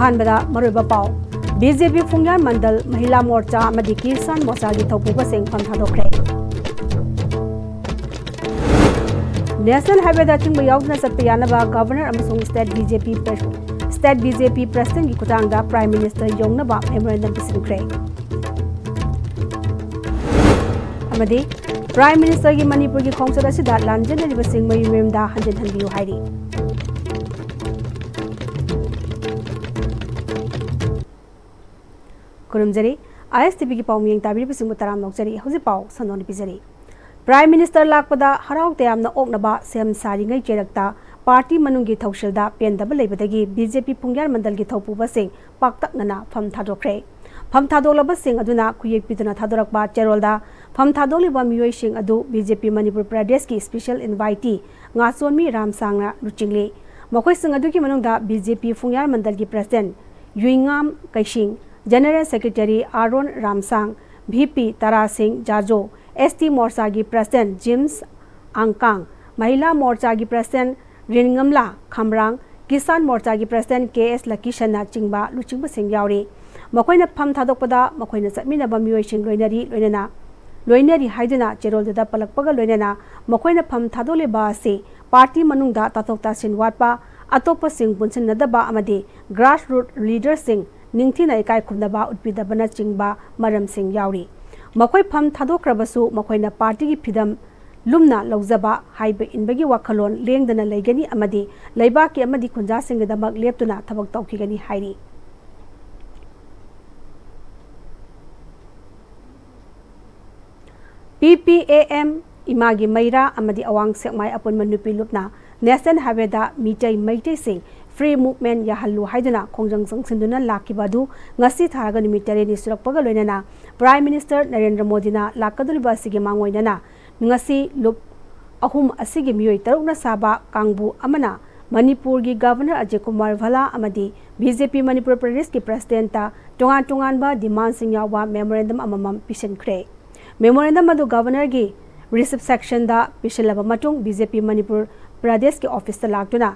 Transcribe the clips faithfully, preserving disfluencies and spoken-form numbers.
ꯑꯍꯥꯟꯕꯗ ꯃꯔꯨꯑꯣꯏꯕ ꯄꯥꯎ꯫ ꯕꯤ ꯖꯦ ꯄꯤ ꯐꯨꯡꯌꯥꯔ ꯃꯟꯗꯜ, ꯃꯍꯤꯂꯥ ꯃꯣꯔꯆꯥ ꯑꯃꯗꯤ ꯀꯤꯁꯥꯟ ꯃꯣꯔꯆꯥꯒꯤ ꯊꯧꯄꯨꯕꯁꯤꯡ ꯐꯝ ꯊꯥꯗꯣꯛꯈ꯭ꯔꯦ꯫ ꯅꯦꯁꯅꯦꯜ ꯍꯥꯏꯋꯦꯗ ꯑꯊꯤꯡꯕ ꯌꯥꯎꯗꯅ ꯆꯠꯄ ꯌꯥꯅꯕ ꯒꯚꯔꯅꯔ ꯑꯃꯁꯨꯡ ꯁ꯭ꯇꯦꯠ ꯕꯤ ꯖꯦ ꯄꯤ ꯄ꯭ꯔꯦ-, ꯁ꯭ꯇꯦꯠ ꯕꯤ ꯖꯦ ꯄꯤ ꯄ꯭ꯔꯦꯁꯤꯗꯦꯟꯠꯀꯤ ꯈꯨꯠꯊꯥꯡꯗ ꯄ꯭ꯔꯥꯏꯝ ꯃꯤꯅꯤꯁꯇꯔ ꯌꯧꯅꯕ ꯃꯦꯃꯣꯔꯦꯟꯗꯝ ꯄꯤꯁꯤꯟꯈ꯭ꯔꯦ꯫ ꯑꯃꯗꯤ ꯄ꯭ꯔꯥꯏꯝ ꯃꯤꯅꯤꯁꯇꯔꯒꯤ ꯃꯅꯤꯄꯨꯔꯒꯤ ꯈꯣꯡꯆꯠ ꯑꯁꯤꯗ ꯂꯥꯟꯖꯦꯟꯅꯔꯤꯕꯁꯤꯡ ꯃꯌꯨꯝ ꯃꯌꯨꯝꯗ ꯍꯟꯖꯤꯟ ꯍꯟꯕꯤꯌꯨ ꯍꯥꯏꯔꯤ꯫ ꯈꯨꯔꯨꯝꯖꯔꯤ꯫ ꯑꯥꯏ ꯑꯦꯁ ꯇꯤ ꯚꯤꯒꯤ ꯄꯥꯎ ꯃꯤꯠꯌꯦꯡ ꯇꯥꯕꯤꯔꯤꯕꯁꯤꯡꯕꯨ ꯇꯔꯥꯝꯅ ꯑꯣꯛꯆꯔꯤ꯫ ꯍꯧꯖꯤꯛ ꯄꯥꯎ ꯁꯟꯗꯣꯛꯅ ꯄꯤꯖꯔꯤ꯫ ꯄ꯭ꯔꯥꯏꯝ ꯃꯤꯅꯤꯁꯇꯔ ꯂꯥꯛꯄꯗ ꯍꯔꯥꯎ ꯇꯌꯥꯝꯅ ꯑꯣꯛꯅꯕ ꯁꯦꯝ ꯁꯥꯔꯤꯉꯩ ꯆꯩꯔꯛꯇ ꯄꯥꯔꯇꯤ ꯃꯅꯨꯡꯒꯤ ꯊꯧꯁꯤꯜꯗ ꯄꯦꯟꯗꯕ ꯂꯩꯕꯗꯒꯤ ꯕꯤ ꯖꯦ ꯄꯤ ꯐꯨꯡꯌꯥꯔ ꯃꯟꯗꯜꯒꯤ ꯊꯧꯄꯨꯕꯁꯤꯡ ꯄꯥꯛꯇꯛꯅꯅ ꯐꯝ ꯊꯥꯗꯣꯛꯈ꯭ꯔꯦ꯫ ꯐꯝ ꯊꯥꯗꯣꯛꯂꯕꯁꯤꯡ ꯑꯗꯨꯅ ꯈꯨꯌꯦꯛ ꯄꯤꯗꯨꯅ ꯊꯥꯗꯣꯔꯛꯄ ꯆꯦꯔꯣꯜꯗ ꯐꯝ ꯊꯥꯗꯣꯛꯂꯤꯕ ꯃꯤꯑꯣꯏꯁꯤꯡ ꯑꯗꯨ ꯕꯤ ꯖꯦ ꯄꯤ ꯃꯅꯤꯄꯨꯔ ꯄ꯭ꯔꯗꯦꯁꯀꯤ ꯏꯁꯄꯤꯁꯦꯜ ꯏꯟꯚꯥꯏꯇꯤ ꯉꯥꯆꯣꯟꯃꯤ ꯔꯥꯝꯁꯥꯡꯅ ꯂꯨꯆꯤꯡꯂꯤ꯫ ꯃꯈꯣꯏꯁꯤꯡ ꯑꯗꯨꯒꯤ ꯃꯅꯨꯡꯗ ꯕꯤ ꯖꯦ ꯄꯤ ꯐꯨꯡꯌꯥꯔ ꯃꯟꯗꯜꯒꯤ ꯄ꯭ꯔꯦꯁꯤꯗꯦꯟꯠ ꯌꯨꯏꯉꯥꯝ Keishing, general secretary Aaron Ramshang, V P Tarasing Jajo, S T ꯃꯣꯔꯆꯥꯒꯤ ꯄ꯭ꯔꯦꯁꯤꯗꯦꯟꯠ ꯖꯦꯝꯁ ꯑꯥꯡꯀꯥꯡ, ꯃꯍꯤꯂꯥ ꯃꯣꯔꯆꯥꯒꯤ ꯄ꯭ꯔꯦꯁꯤꯗꯦꯟꯠ ꯔꯤꯟꯉꯝꯂꯥ ꯈꯝꯔꯥꯡ, ꯀꯤꯁꯥꯟ ꯃꯣꯔꯆꯥꯒꯤ ꯄ꯭ꯔꯦꯁꯤꯗꯦꯟꯠ ꯀꯦ ꯑꯦꯁ ꯂꯀꯤꯁꯟꯅꯆꯤꯡꯕ ꯂꯨꯆꯤꯡꯕꯁꯤꯡ ꯌꯥꯎꯔꯤ꯫ ꯃꯈꯣꯏꯅ ꯐꯝ ꯊꯥꯗꯣꯛꯄꯗ ꯃꯈꯣꯏꯅ ꯆꯠꯃꯤꯟꯅꯕ ꯃꯤꯑꯣꯏꯁꯤꯡ ꯂꯣꯏꯅꯔꯤ, ꯂꯣꯏꯅꯅ, ꯂꯣꯏꯅꯔꯤ ꯍꯥꯏꯗꯨꯅ ꯆꯦꯔꯣꯜꯗꯨꯗ ꯄꯜꯂꯛꯄꯒ ꯂꯣꯏꯅꯅ ꯃꯈꯣꯏꯅ ꯐꯝ ꯊꯥꯗꯣꯛꯂꯤꯕ ꯑꯁꯤ ꯄꯥꯔꯇꯤ ꯃꯅꯨꯡꯗ ꯇꯥꯊꯣꯛ ꯇꯥꯁꯤꯟ ꯋꯥꯠꯄ, ꯑꯇꯣꯞꯄꯁꯤꯡ ꯄꯨꯟꯁꯤꯟꯅꯗꯕ ꯑꯃꯗꯤ ꯒ꯭ꯔꯥꯁꯔꯨꯠ ꯂꯤꯗꯔꯁꯤꯡ ꯅꯤꯡꯊꯤꯅ ꯏꯀꯥꯏ ꯈꯨꯝꯅꯕ ꯎꯠꯄꯤꯗꯕꯅꯆꯤꯡꯕ ꯃꯔꯝꯁꯤꯡ ꯌꯥꯎꯔꯤ꯫ ꯃꯈꯣꯏ ꯐꯝ ꯊꯥꯗꯣꯛꯈ꯭ꯔꯕꯁꯨ ꯃꯈꯣꯏꯅ ꯄꯥꯔꯇꯤꯒꯤ ꯐꯤꯗꯝ ꯂꯨꯝꯅ ꯂꯧꯖꯕ, ꯍꯥꯏꯕ ꯏꯟꯕꯒꯤ ꯋꯥꯈꯜꯂꯣꯟ ꯂꯦꯡꯗꯅ ꯂꯩꯒꯅꯤ ꯑꯃꯗꯤ ꯂꯩꯕꯥꯛꯀꯤ ꯑꯃꯗꯤ ꯈꯨꯟꯖꯥꯁꯤꯡꯒꯤꯗꯃꯛ ꯂꯦꯞꯇꯨꯅ ꯊꯕꯛ ꯇꯧꯈꯤꯒꯅꯤ ꯍꯥꯏꯔꯤ꯫ ꯄꯤ ꯄꯤ ꯑꯦ ꯑꯦꯝ, ꯏꯃꯥꯒꯤ ꯃꯩꯔꯥ ꯑꯃꯗꯤ ꯑꯋꯥꯡ ꯁꯦꯛꯃꯥꯏ ꯑꯄꯨꯟꯕ ꯅꯨꯄꯤ ꯂꯨꯞꯅ ꯅꯦꯁꯅꯦꯜ ꯍꯥꯏꯋꯦꯗ ꯃꯤꯇꯩ ꯃꯩꯇꯩꯁꯤꯡ ꯐ꯭ꯔꯤ ꯃꯨꯚꯃꯦꯟꯠ ꯌꯥꯍꯜꯂꯨ ꯍꯥꯏꯗꯨꯅ ꯈꯣꯡꯖꯪ ꯆꯪꯁꯤꯟꯗꯨꯅ ꯂꯥꯛꯈꯤꯕ ꯑꯗꯨ ꯉꯁꯤ ꯊꯥꯔꯒ ꯅꯨꯃꯤꯠ ꯇꯔꯦꯠꯅꯤ ꯁꯨꯔꯛꯄꯒ ꯂꯣꯏꯅꯅ ꯄ꯭ꯔꯥꯏꯝ ꯃꯤꯅꯤꯁꯇꯔ ꯅꯔꯦꯟꯗ꯭ꯔ ꯃꯣꯗꯤꯅ ꯂꯥꯛꯀꯗꯧꯔꯤꯕ ꯑꯁꯤꯒꯤ ꯃꯥꯡꯑꯣꯏꯅꯅ ꯉꯁꯤ ꯂꯨꯞ ꯑꯍꯨꯝ ꯑꯁꯤꯒꯤ ꯃꯤꯑꯣꯏ ꯇꯔꯨꯛꯅ ꯁꯥꯕ ꯀꯥꯡꯕꯨ ꯑꯃꯅ ꯃꯅꯤꯄꯨꯔꯒꯤ ꯒꯚꯔꯅꯔ ꯑꯖꯌ ꯀꯨꯃꯥꯔ ꯚꯜꯂꯥ ꯑꯃꯗꯤ ꯕꯤ ꯖꯦ ꯄꯤ ꯃꯅꯤꯄꯨꯔ ꯄ꯭ꯔꯗꯦꯁꯀꯤ ꯄ꯭ꯔꯦꯁꯤꯗꯦꯟꯠꯇ ꯇꯣꯉꯥꯟ ꯇꯣꯉꯥꯟꯕ ꯗꯤꯃꯥꯟꯁꯤꯡ ꯌꯥꯎꯕ ꯃꯦꯃꯣꯔꯦꯟꯗꯝ ꯑꯃꯃꯝ ꯄꯤꯁꯤꯟꯈ꯭ꯔꯦ꯫ ꯃꯦꯃꯣꯔꯦꯟꯗꯝ ꯑꯗꯨ ꯒꯚꯔꯅꯔꯒꯤ ꯔꯤꯁꯤꯞꯁꯟꯗ ꯄꯤꯁꯤꯜꯂꯕ ꯃꯇꯨꯡ ꯕꯤ ꯖꯦ ꯄꯤ ꯃꯅꯤꯄꯨꯔ ꯄ꯭ꯔꯗꯦꯁꯀꯤ ꯑꯣꯐꯤꯁꯇ ꯂꯥꯛꯇꯨꯅ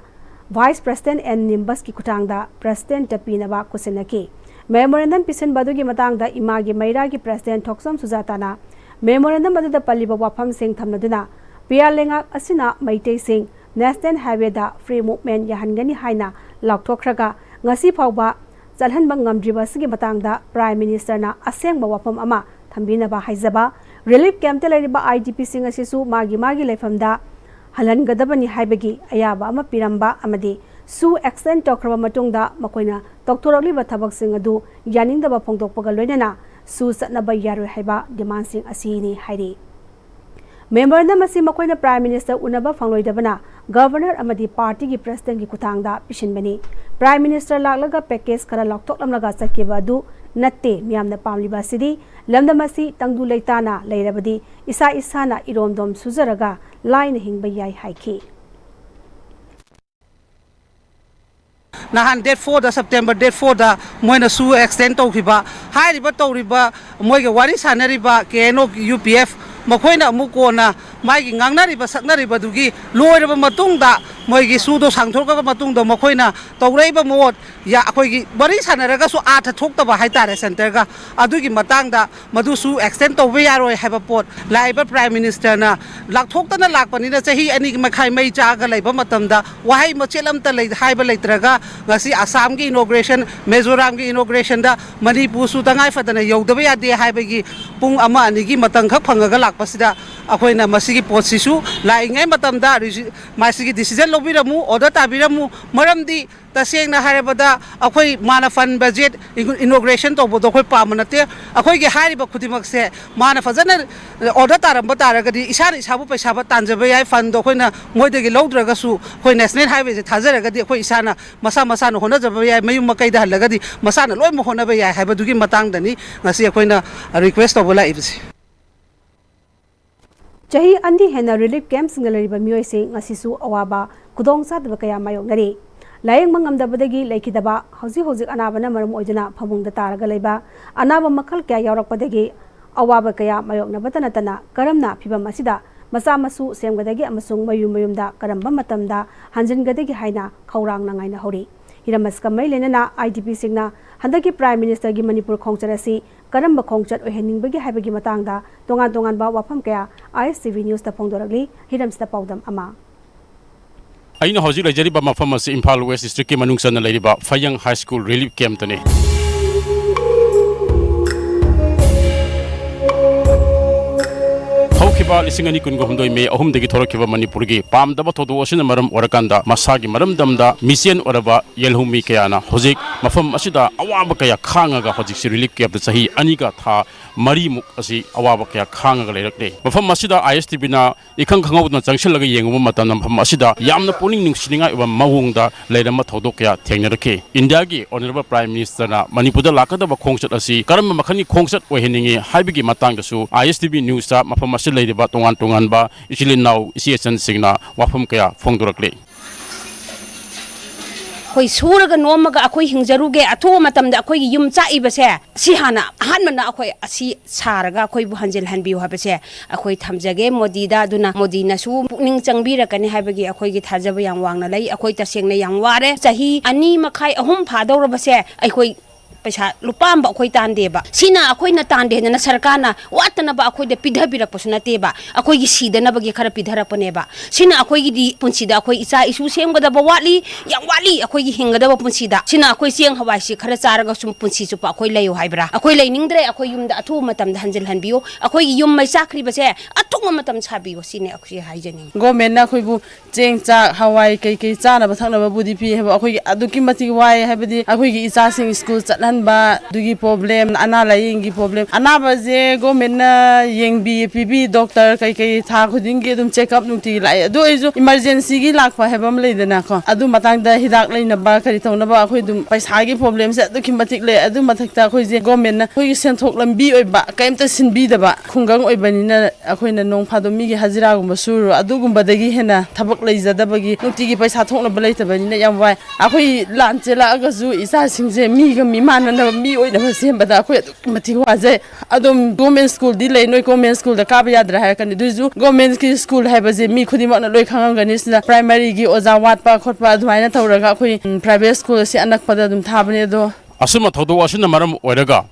Vice President N Nimbus ꯀꯤ ꯈꯨꯠꯊꯥꯡꯗ President ꯇ ꯄꯤꯅꯕ ꯈꯨꯠꯁꯤꯟꯅꯈꯤ꯫ Memorandum ꯄꯤꯁꯤꯟꯕ ꯑꯗꯨꯒꯤ ꯃꯇꯥꯡꯗ ꯏꯃꯥꯒꯤ ꯃꯩꯔꯥꯒꯤ President ꯊꯣꯛꯆꯣꯝ ꯁꯨꯖꯥꯇꯥꯅ Memorandum ꯑꯗꯨꯗ ꯄꯜꯂꯤꯕ ꯋꯥꯐꯝꯁꯤꯡ ꯊꯝꯂꯗꯨꯅ ꯄꯤꯌꯥꯔ ꯂꯩꯉꯥꯛ ꯑꯁꯤꯅ ꯃꯩꯇꯩꯁꯤꯡ National Highway ꯗ free movement ꯌꯥꯍꯟꯒꯅꯤ ꯍꯥꯏꯅ ꯂꯥꯎꯊꯣꯛꯈ꯭ꯔꯒ ꯉꯁꯤ ꯐꯥꯎꯕ ꯆꯠꯍꯟꯕ ꯉꯝꯗ꯭ꯔꯤꯕ ꯑꯁꯤꯒꯤ ꯃꯇꯥꯡꯗ Prime Minister ꯅ ꯑꯁꯦꯡꯕ ꯋꯥꯐꯝ ꯑꯃ ꯊꯝꯕꯤꯅꯕ ꯍꯥꯏꯖꯕ꯫ Relief camp ꯇ ꯂꯩꯔꯤꯕ I D P ꯁꯤꯡ ꯑꯁꯤꯁꯨ ꯃꯥꯒꯤ ꯃꯥꯒꯤ ꯂꯩꯐꯝꯗ ꯍꯜꯍꯟꯒꯗꯕꯅꯤ ꯍꯥꯏꯕꯒꯤ ꯑꯌꯥꯕ ꯑꯃ ꯄꯤꯔꯝꯕ ꯑꯃꯗꯤ ꯁꯨ extend ꯇꯧꯈ꯭ꯔꯕ ꯃꯇꯨꯡꯗ ꯃꯈꯣꯏꯅ ꯇꯧꯊꯣꯔꯛꯂꯤꯕ ꯊꯕꯛꯁꯤꯡ ꯑꯗꯨ ꯌꯥꯅꯤꯡꯗꯕ ꯐꯣꯡꯗꯣꯛꯄꯒ ꯂꯣꯏꯅꯅ ꯁꯨ ꯆꯠꯅꯕ ꯌꯥꯔꯣꯏ ꯍꯥꯏꯕ demand ꯁꯤꯡ ꯑꯁꯤꯅꯤ ꯍꯥꯏꯔꯤ꯫ Memorandum ꯑꯁꯤ ꯃꯈꯣꯏꯅ Prime Minister ꯎꯅꯕ ꯐꯪꯂꯣꯏꯗꯕꯅ Governor ꯑꯃꯗꯤ party ꯒꯤ President ꯀꯤ ꯈꯨꯠꯊꯥꯡꯗ ꯄꯤꯁꯤꯟꯕꯅꯤ꯫ Prime Minister ꯂꯥꯛꯂꯒ package ꯈꯔ ꯂꯥꯎꯊꯣꯛꯂꯝꯂꯒ ꯆꯠꯈꯤꯕ ꯑꯗꯨ ꯅꯠꯇꯦ ꯃꯤꯌꯥꯝꯅ ꯄꯥꯝꯂꯤꯕ ꯑꯁꯤꯗꯤ꯫ ꯂꯝꯗꯝ ꯑꯁꯤ ꯇꯪꯗꯨ ꯂꯩꯇꯥꯅ ꯂꯩꯔꯕꯗꯤ ꯏꯁꯥ ꯏꯁꯥꯅ ꯏꯔꯣꯝꯗꯣꯝ ꯁꯨꯖꯔꯒ ꯂꯥꯏꯅ ꯍꯤꯡꯕ ꯌꯥꯏ ꯍꯥꯏꯈꯤ꯫ ꯅꯍꯥꯟ date four ꯗ, September date four ꯗ ꯃꯣꯏꯅ ꯁꯨ extend ꯇꯧꯈꯤꯕ, ꯍꯥꯏꯔꯤꯕ ꯇꯧꯔꯤꯕ ꯃꯣꯏꯒ ꯋꯥꯔꯤ ꯁꯥꯟꯅꯔꯤꯕ K N O, U P F, ꯃꯈꯣꯏꯅ ꯑꯃꯨꯛ ꯀꯣꯟꯅ ꯃꯥꯒꯤ ꯉꯥꯡꯅꯔꯤꯕ ꯁꯛꯅꯔꯤꯕꯗꯨꯒꯤ ꯂꯣꯏꯔꯕ ꯃꯇꯨꯡꯗ, ꯃꯣꯏꯒꯤ ꯁꯨꯗꯣ ꯁꯥꯡꯊꯣꯛꯈ꯭ꯔꯕ ꯃꯇꯨꯡꯗ ꯃꯈꯣꯏꯅ ꯇꯧꯔꯛꯏꯕ ꯃꯑꯣꯡ, ꯌꯥ-, ꯑꯩꯈꯣꯏꯒꯤ ꯋꯥꯔꯤ ꯁꯥꯟꯅꯔꯒꯁꯨ ꯑꯥꯔꯊ ꯊꯣꯛꯇꯕ ꯍꯥꯏꯇꯥꯔꯦ ꯁꯦꯟꯇꯔꯒ, ꯑꯗꯨꯒꯤ ꯃꯇꯥꯡꯗ ꯃꯗꯨꯁꯨ extend ꯇꯧꯕ ꯌꯥꯔꯣꯏ ꯍꯥꯏꯕ ꯄꯣꯠ ꯂꯥꯛꯏꯕ Prime Minister ꯅ ꯂꯥꯛꯊꯣꯛꯇꯅ ꯂꯥꯛꯄꯅꯤꯅ ꯆꯍꯤ ꯑꯅꯤ ꯃꯈꯥꯏ ꯃꯩ ꯆꯥꯛꯑꯒ ꯂꯩꯕ ꯃꯇꯝꯗ ꯋꯥꯍꯩ ꯃꯆꯦꯠ ꯑꯃꯇ ꯂꯩ-, ꯍꯥꯏꯕ ꯂꯩꯇ꯭ꯔꯒ ꯉꯁꯤ ꯑꯁꯥꯝꯒꯤ inauguration, ꯃꯤꯖꯣꯔꯥꯝꯒꯤ inauguration ꯗ ꯃꯅꯤꯄꯨꯔꯁꯨ ꯇꯉꯥꯏ ꯐꯗꯅ ꯌꯧꯗꯕ ꯌꯥꯗꯦ ꯍꯥꯏꯕꯒꯤ ꯄꯨꯡ ꯑꯃ ꯑꯅꯤꯒꯤ ꯃꯇꯝ ꯈꯛ ꯐꯪꯉꯒ ꯂꯥꯛꯄꯁꯤꯗ ꯑꯩꯈꯣꯏꯅ ꯃꯁꯤꯒꯤ ꯄꯣꯠꯁꯤꯁꯨ ꯂꯥꯛꯏꯉꯩ ꯃꯇꯝꯗ ꯔꯤꯖꯤ-, ꯃꯁꯤꯒꯤ decision ꯂꯧꯕꯤꯔꯝꯃꯨ, order ꯇꯥꯕꯤꯔꯝꯃꯨ, ꯃꯔꯝꯗꯤ ꯇꯁꯦꯡꯅ ꯍꯥꯏꯔꯕꯗ ꯑꯩꯈꯣꯏ ꯃꯥꯅ fund budget inauguration ꯇꯧꯕꯗꯣ ꯑꯩꯈꯣꯏ ꯄꯥꯝꯕ ꯅꯠꯇꯦ꯫ ꯑꯩꯈꯣꯏꯒꯤ ꯍꯥꯏꯔꯤꯕ ꯈꯨꯗꯤꯡꯃꯛꯁꯦ ꯃꯥꯅ ꯐꯖꯅ order ꯇꯥꯔꯝꯕ ꯇꯥꯔꯒꯗꯤ ꯏꯁꯥꯅ ꯏꯁꯥꯕꯨ ꯄꯩꯁꯥꯕꯨ ꯇꯥꯟꯖꯕ ꯌꯥꯏ, fund ꯗꯣ ꯑꯩꯈꯣꯏꯅ ꯃꯣꯏꯗꯒꯤ ꯂꯧꯗ꯭ꯔꯒꯁꯨ ꯑꯩꯈꯣꯏ National Highway ꯁꯦ ꯊꯥꯖꯔꯒꯗꯤ ꯑꯩꯈꯣꯏ ꯏꯁꯥꯅ ꯃꯁꯥ ꯃꯁꯥꯅ ꯍꯣꯠꯅꯖꯕ ꯌꯥꯏ, ꯃꯌꯨꯝ ꯃꯀꯩꯗ ꯍꯜꯂꯒꯗꯤ ꯃꯁꯥꯅ ꯂꯣꯏꯅꯃꯛ ꯍꯣꯠꯅꯕ ꯌꯥꯏ ꯍꯥꯏꯕꯗꯨꯒꯤ ꯃꯇꯥꯡꯗꯅꯤ ꯉꯁꯤ ꯑꯩꯈꯣꯏꯅ request ꯇꯧꯕ ꯂꯥꯛꯏꯕꯁꯦ꯫ ꯆꯍꯤ ꯑꯅꯤ ꯍꯦꯟꯅ relief camp ꯁꯤꯡꯗ ꯂꯩꯔꯤꯕ ꯃꯤꯑꯣꯏꯁꯤꯡ ꯉꯁꯤꯁꯨ ꯑꯋꯥꯕ ꯈꯨꯗꯣꯡꯆꯥꯗꯕ ꯀꯌꯥ ꯃꯥꯌꯣꯛꯅꯔꯤ꯫ ꯂꯥꯌꯦꯡꯕ ꯉꯝꯗꯕꯗꯒꯤ ꯂꯩꯈꯤꯗꯕ, ꯍꯧꯖꯤꯛ ꯍꯧꯖꯤꯛ ꯑꯅꯥꯕꯅ ꯃꯔꯝ ꯑꯣꯏꯗꯨꯅ ꯐꯃꯨꯡꯗ ꯇꯥꯔꯒ ꯂꯩꯕ, ꯑꯅꯥꯕ ꯃꯈꯜ ꯀꯌꯥ ꯌꯥꯎꯔꯛꯄꯗꯒꯤ ꯑꯋꯥꯕ ꯀꯌꯥ ꯃꯥꯌꯣꯛꯅꯕꯇ ꯅꯠꯇꯅ ꯀꯔꯝꯅ ꯐꯤꯚꯝ ꯑꯁꯤꯗ ꯃꯆꯥ ꯃꯁꯨ ꯁꯦꯝꯒꯗꯒꯦ ꯑꯃꯁꯨꯡ ꯃꯌꯨꯝ ꯃꯌꯨꯝꯗ ꯀꯔꯝꯕ ꯃꯇꯝꯗ ꯍꯟꯖꯤꯟꯒꯗꯒꯦ ꯍꯥꯏꯅ ꯈꯧꯔꯥꯡꯅ ꯉꯥꯏꯅꯍꯧꯔꯤ꯫ ꯍꯤꯔꯝ ꯑꯁꯤꯒ ꯃꯔꯤ ꯂꯩꯅꯅ IDPꯁꯤꯡꯅ ꯍꯟꯗꯛꯀꯤ Prime Ministerꯒꯤ ꯃꯅꯤꯄꯨꯔ ꯈꯣꯡꯆꯠ ꯑꯁꯤ ꯀꯔꯝꯕ ꯈꯣꯡꯆꯠ ꯑꯣꯏꯍꯟꯅꯤꯡꯕꯒꯦ ꯍꯥꯏꯕꯒꯤ ꯃꯇꯥꯡꯗ ꯇꯣꯉꯥꯟ ꯇꯣꯉꯥꯟꯕ ꯋꯥꯐꯝ ꯀꯌꯥ ISTV Newsꯇ ꯐꯣꯡꯗꯣꯔꯛꯂꯤ꯫ ꯍꯤꯔꯝꯁꯤꯗ ꯄꯥꯎꯗꯝ ꯑꯃ꯫ ꯑꯩꯅ ꯍꯧꯖꯤꯛ ꯂꯩꯖꯔꯤꯕ ꯃꯐꯝ ꯑꯁꯤ ꯏꯝꯐꯥꯜ West Districtꯀꯤ ꯃꯅꯨꯡ ꯆꯟꯅ ꯂꯩꯔꯤꯕ ꯐꯌꯪ High School Relief Campꯇꯅꯤ꯫ ꯍꯧꯈꯤꯕ ꯂꯤꯁꯤꯡ ꯑꯅꯤ ꯀꯨꯟꯒ ꯍꯨꯝꯗꯣꯏ ꯃꯦ ꯑꯍꯨꯝꯗꯒꯤ ꯊꯣꯔꯛꯈꯤꯕ ꯃꯅꯤꯄꯨꯔꯒꯤ ꯄꯥꯝꯗꯕ ꯊꯧꯗꯣꯛ ꯑꯁꯤꯅ ꯃꯔꯝ ꯑꯣꯏꯔꯀꯥꯟꯗ ꯃꯁꯥꯒꯤ ꯃꯔꯝꯗꯝꯗ ꯃꯤꯆꯦꯟ ꯑꯣꯏꯔꯕ ꯌꯦꯜꯍꯧꯃꯤ ꯀꯌꯥꯅ ꯍꯧꯖꯤꯛ ꯃꯐꯝ ꯑꯁꯤꯗ ꯑꯋꯥꯕ ꯀꯌꯥ ꯈꯥꯡꯉꯒ ꯍꯧꯖꯤꯛꯁꯤ Relief Campꯇ ꯆꯍꯤ ꯑꯅꯤꯒ ꯊꯥ ꯃꯔꯤꯃꯨꯛ ꯑꯁꯤ ꯑꯋꯥꯕ ꯀꯌꯥ ꯈꯥꯡꯉꯒ ꯂꯩꯔꯛꯂꯦ꯫ ꯃꯐꯝ ꯑꯁꯤꯗ ISTVꯅ ꯏꯈꯪ ꯈꯪꯍꯧꯗꯅ ꯆꯪꯁꯤꯜꯂꯒ ꯌꯦꯡꯉꯨꯕ ꯃꯇꯝꯗ ꯃꯐꯝ ꯑꯁꯤꯗ ꯌꯥꯝꯅ ꯄꯨꯛꯅꯤꯡ ꯅꯨꯡꯁꯤꯅꯤꯡꯉꯥꯏ ꯑꯣꯏꯕ ꯃꯑꯣꯡꯗ ꯂꯩꯔꯝꯕ ꯊꯧꯗꯣꯛ ꯀꯌꯥ ꯊꯦꯡꯅꯔꯛꯈꯤ꯫ ꯏꯟꯗꯤꯌꯥꯒꯤ Honourable Prime Ministerꯅ ꯃꯅꯤꯄꯨꯔꯗ ꯂꯥꯛꯀꯗꯕ ꯈꯣꯡꯆꯠ ꯑꯁꯤ ꯀꯔꯝꯕ ꯃꯈꯜꯒꯤ ꯈꯣꯡꯆꯠ ꯑꯣꯏꯍꯟꯅꯤꯡꯏ ꯍꯥꯏꯕꯒꯤ ꯃꯇꯥꯡꯗꯁꯨ ISTV Newsꯇ ꯃꯐꯝ ꯑꯁꯤꯗ ꯂꯩꯔꯤꯕ ꯇꯣꯉꯥꯟ ꯇꯣꯉꯥꯟꯕ ꯏꯆꯤꯜ ꯏꯅꯥꯎ ꯏꯆꯦ ꯏꯆꯟꯁꯤꯡꯅ ꯋꯥꯐꯝ ꯀꯌꯥ ꯐꯣꯡꯗꯣꯔꯛꯂꯤ꯫ ꯑꯩꯈꯣꯏ ꯁꯨꯔꯒ ꯅꯣꯝꯃꯒ ꯑꯩꯈꯣꯏ ꯍꯤꯡꯖꯔꯨꯒꯦ, ꯑꯊꯨꯕ ꯃꯇꯝꯗ ꯑꯩꯈꯣꯏꯒꯤ ꯌꯨꯝ ꯆꯥꯛꯏꯕꯁꯦ ꯁꯤ ꯍꯥꯟꯅ ꯑꯍꯥꯟꯕꯅ ꯑꯩꯈꯣꯏ ꯑꯁꯤ ꯁꯥꯔꯒ ꯑꯩꯈꯣꯏꯕꯨ ꯍꯟꯖꯤꯜꯍꯟꯕꯤꯌꯨ ꯍꯥꯏꯕꯁꯦ ꯑꯩꯈꯣꯏ ꯊꯝꯖꯒꯦ ꯃꯣꯗꯤꯗ꯫ ꯑꯗꯨꯅ ꯃꯣꯗꯤꯅꯁꯨ ꯄꯨꯛꯅꯤꯡ ꯆꯪꯕꯤꯔꯛꯀꯅꯤ ꯍꯥꯏꯕꯒꯤ ꯑꯩꯈꯣꯏꯒꯤ ꯊꯥꯖꯕ ꯌꯥꯝ ꯋꯥꯡꯅ ꯂꯩ꯫ ꯑꯩꯈꯣꯏ ꯇꯁꯦꯡꯅ ꯌꯥꯝ ꯋꯥꯔꯦ꯫ ꯆꯍꯤ ꯑꯅꯤ ꯃꯈꯥꯏ, ꯑꯍꯨꯝ ꯐꯥꯗꯧꯔꯕꯁꯦ ꯑꯩꯈꯣꯏ ꯄꯩꯁꯥ ꯂꯨꯄꯥ ꯑꯃ ꯑꯩꯈꯣꯏ ꯇꯥꯟꯗꯦꯕ꯫ ꯁꯤꯅ ꯑꯩꯈꯣꯏꯅ ꯇꯥꯟꯗꯦ ꯍꯥꯏꯗꯅ ꯁꯔꯀꯥꯔꯅ ꯋꯥꯠꯇꯅꯕ ꯑꯩꯈꯣꯏꯗ ꯄꯤꯊꯕꯤꯔꯛꯄꯁꯨ ꯅꯠꯇꯦꯕ꯫ ꯑꯩꯈꯣꯏꯒꯤ ꯁꯤꯗꯅꯕꯒꯤ ꯈꯔ ꯄꯤꯊꯔꯛꯄꯅꯦꯕ꯫ ꯁꯤꯅ ꯑꯩꯈꯣꯏꯒꯤꯗꯤ ꯄꯨꯟꯁꯤꯗ ꯑꯩꯈꯣꯏ ꯏꯆꯥ ꯏꯁꯨ ꯁꯦꯝꯒꯗꯕ ꯋꯥꯠꯂꯤ, ꯌꯥꯝ ꯋꯥꯠꯂꯤ ꯑꯩꯈꯣꯏꯒꯤ ꯍꯤꯡꯒꯗꯕ ꯄꯨꯟꯁꯤꯗ꯫ ꯁꯤꯅ ꯑꯩꯈꯣꯏ ꯆꯦꯡ ꯍꯋꯥꯏꯁꯤ ꯈꯔ ꯆꯥꯔꯒ ꯁꯨꯝ ꯄꯨꯟꯁꯤ ꯆꯨꯞꯄ ꯑꯩꯈꯣꯏ ꯂꯩꯌꯨ ꯍꯥꯏꯕ꯭ꯔꯥ? ꯑꯩꯈꯣꯏ ꯂꯩꯅꯤꯡꯗ꯭ꯔꯦ꯫ ꯑꯩꯈꯣꯏ ꯌꯨꯝꯗ ꯑꯊꯨꯕ ꯃꯇꯝꯗ ꯍꯟꯖꯤꯜꯍꯟꯕꯤꯌꯨ꯫ ꯑꯩꯈꯣꯏꯒꯤ ꯌꯨꯝ ꯃꯩ ꯆꯥꯛꯈ꯭ꯔꯤꯕꯁꯦ ꯑꯊꯨꯕ ꯃꯇꯝ ꯁꯥꯕꯤꯌꯨ, ꯁꯤꯅꯤ ꯑꯩꯈꯣꯏ ꯍꯥꯏꯖꯅꯤꯡꯉꯤ꯫ ꯒꯣꯔꯃꯦꯟꯅ ꯑꯩꯈꯣꯏꯕꯨ ꯆꯦꯡ, ꯆꯥꯛ, ꯍꯋꯥꯏ, ꯀꯩꯀꯩ ꯆꯥꯅꯕ ꯊꯛꯅꯕꯕꯨꯗꯤ ꯄꯤ ꯍꯥꯏꯕ, ꯑꯩꯈꯣꯏꯒꯤ ꯑꯗꯨꯛꯀꯤ ꯃꯇꯤꯛ ꯋꯥꯏ꯫ ꯍꯥꯏꯕꯗꯤ ꯑꯩꯈꯣꯏꯒꯤ ꯏꯆꯥꯁꯤꯡ ꯁ꯭ꯀꯨꯜ ꯆꯠꯍꯟꯕ, ꯑꯗꯨꯒꯤ ꯄ꯭ꯔꯣꯕ꯭ꯂꯦꯝ, ꯑꯅꯥ ꯂꯥꯏꯌꯦꯡꯒꯤ ꯄ꯭ꯔꯣꯕ꯭ꯂꯦꯝ꯫ ꯑꯅꯥꯕꯁꯦ ꯒꯣꯔꯃꯦꯟꯅ ꯌꯦꯡꯕꯤ ꯄꯤꯕꯤ, ꯗꯣꯛꯇꯔ ꯀꯩꯀꯩ ꯊꯥ ꯈꯨꯗꯤꯡꯒꯤ ꯑꯗꯨꯝ ꯆꯦꯛꯑꯞ ꯅꯨꯡꯇꯤꯒꯤ ꯂꯥꯛꯑꯦ꯫ ꯑꯗꯨ ꯑꯣꯏꯔꯁꯨ ꯏꯃꯥꯔꯖꯦꯟꯁꯤꯒꯤ ꯂꯥꯛꯄ ꯍꯥꯏꯕ ꯑꯃ ꯂꯩꯗꯅꯀꯣ, ꯑꯗꯨ ꯃꯇꯥꯡꯗ ꯍꯤꯗꯥꯛ ꯂꯩꯅꯕ ꯀꯔꯤ ꯇꯧꯅꯕ ꯑꯩꯈꯣꯏ ꯑꯗꯨꯝ ꯄꯩꯁꯥꯒꯤ ꯄ꯭ꯔꯣꯕ꯭ꯂꯦꯝꯁꯦ ꯑꯗꯨꯛꯀꯤ ꯃꯇꯤꯛ ꯂꯩ꯫ ꯑꯗꯨ ꯃꯊꯛꯇ ꯑꯩꯈꯣꯏꯁꯦ ꯒꯣꯔꯃꯦꯟꯅ ꯑꯩꯈꯣꯏꯒꯤ ꯁꯦꯟꯊꯣꯛ ꯂꯝꯕꯤ ꯑꯣꯏꯕ ꯀꯔꯤꯝꯇ ꯁꯤꯟꯕꯤꯗꯕ ꯈꯨꯡꯒꯪ ꯑꯣꯏꯕꯅꯤꯅ ꯑꯩꯈꯣꯏꯅ ꯅꯣꯡ ꯐꯥꯗꯣꯛ ꯃꯤꯒꯤ ꯍꯖꯤꯔꯥꯒꯨꯝꯕ ꯁꯨꯔꯨꯔ ꯑꯗꯨꯒꯨꯝꯕꯗꯒꯤ ꯍꯦꯟꯅ ꯊꯕꯛ ꯂꯩꯖꯗꯕꯒꯤ, ꯅꯨꯡꯇꯤꯒꯤ ꯄꯩꯁꯥ ꯊꯣꯛꯅꯕ ꯂꯩꯇꯕꯅꯤꯅ ꯌꯥꯝ ꯋꯥꯏ꯫ ꯑꯩꯈꯣꯏ ꯂꯥꯟ ꯆꯦꯜꯂꯛꯑꯒꯁꯨ ꯏꯆꯥꯁꯤꯡꯁꯦ ꯃꯤꯒ ꯃꯤꯃꯥꯟ ꯉꯝꯅꯕ ꯃꯤ ꯑꯣꯏꯅꯕ ꯁꯦꯝꯕꯗ ꯑꯩꯈꯣꯏ ꯑꯗꯨꯛꯀꯤ ꯃꯇꯤꯛ ꯋꯥꯖꯩ꯫ ꯑꯗꯨꯝ ꯒꯣꯔꯃꯦꯟ ꯁ꯭ꯀꯨꯜꯗꯤ ꯂꯩ, ꯅꯣꯏ ꯒꯣꯔꯃꯦꯟ ꯁ꯭ꯀꯨꯜꯗ ꯀꯥꯕ ꯌꯥꯗ꯭ꯔꯦ ꯍꯥꯏꯔꯛꯀꯅꯤ꯫ ꯑꯗꯨꯏꯁꯨ ꯒꯣꯔꯃꯦꯟꯒꯤ ꯁ꯭ꯀꯨꯜ ꯍꯥꯏꯕꯁꯦ ꯃꯤ ꯈꯨꯗꯤꯡꯃꯛꯅ ꯂꯣꯏ ꯈꯪꯉꯝꯒꯅꯤ꯫ ꯁꯤꯗ ꯄ꯭ꯔꯥꯏꯃꯔꯤꯒꯤ ꯑꯣꯖꯥ ꯋꯥꯠꯄ ꯈꯣꯠꯄ ꯑꯗꯨꯃꯥꯏꯅ ꯇꯧꯔꯒ ꯑꯩꯈꯣꯏ, ꯎꯝ, ꯄ꯭ꯔꯥꯏꯚꯦꯠ ꯁ꯭ꯀꯨꯜ ꯑꯁꯤ ꯑꯅꯛꯄꯗ ꯑꯗꯨꯝ ꯊꯥꯕꯅꯦ꯫ ꯑꯗꯣ ꯑꯁꯨꯝꯕ ꯊꯧꯗꯣꯛ ꯑꯁꯤꯅ ꯃꯔꯝ ꯑꯣꯏꯔꯒ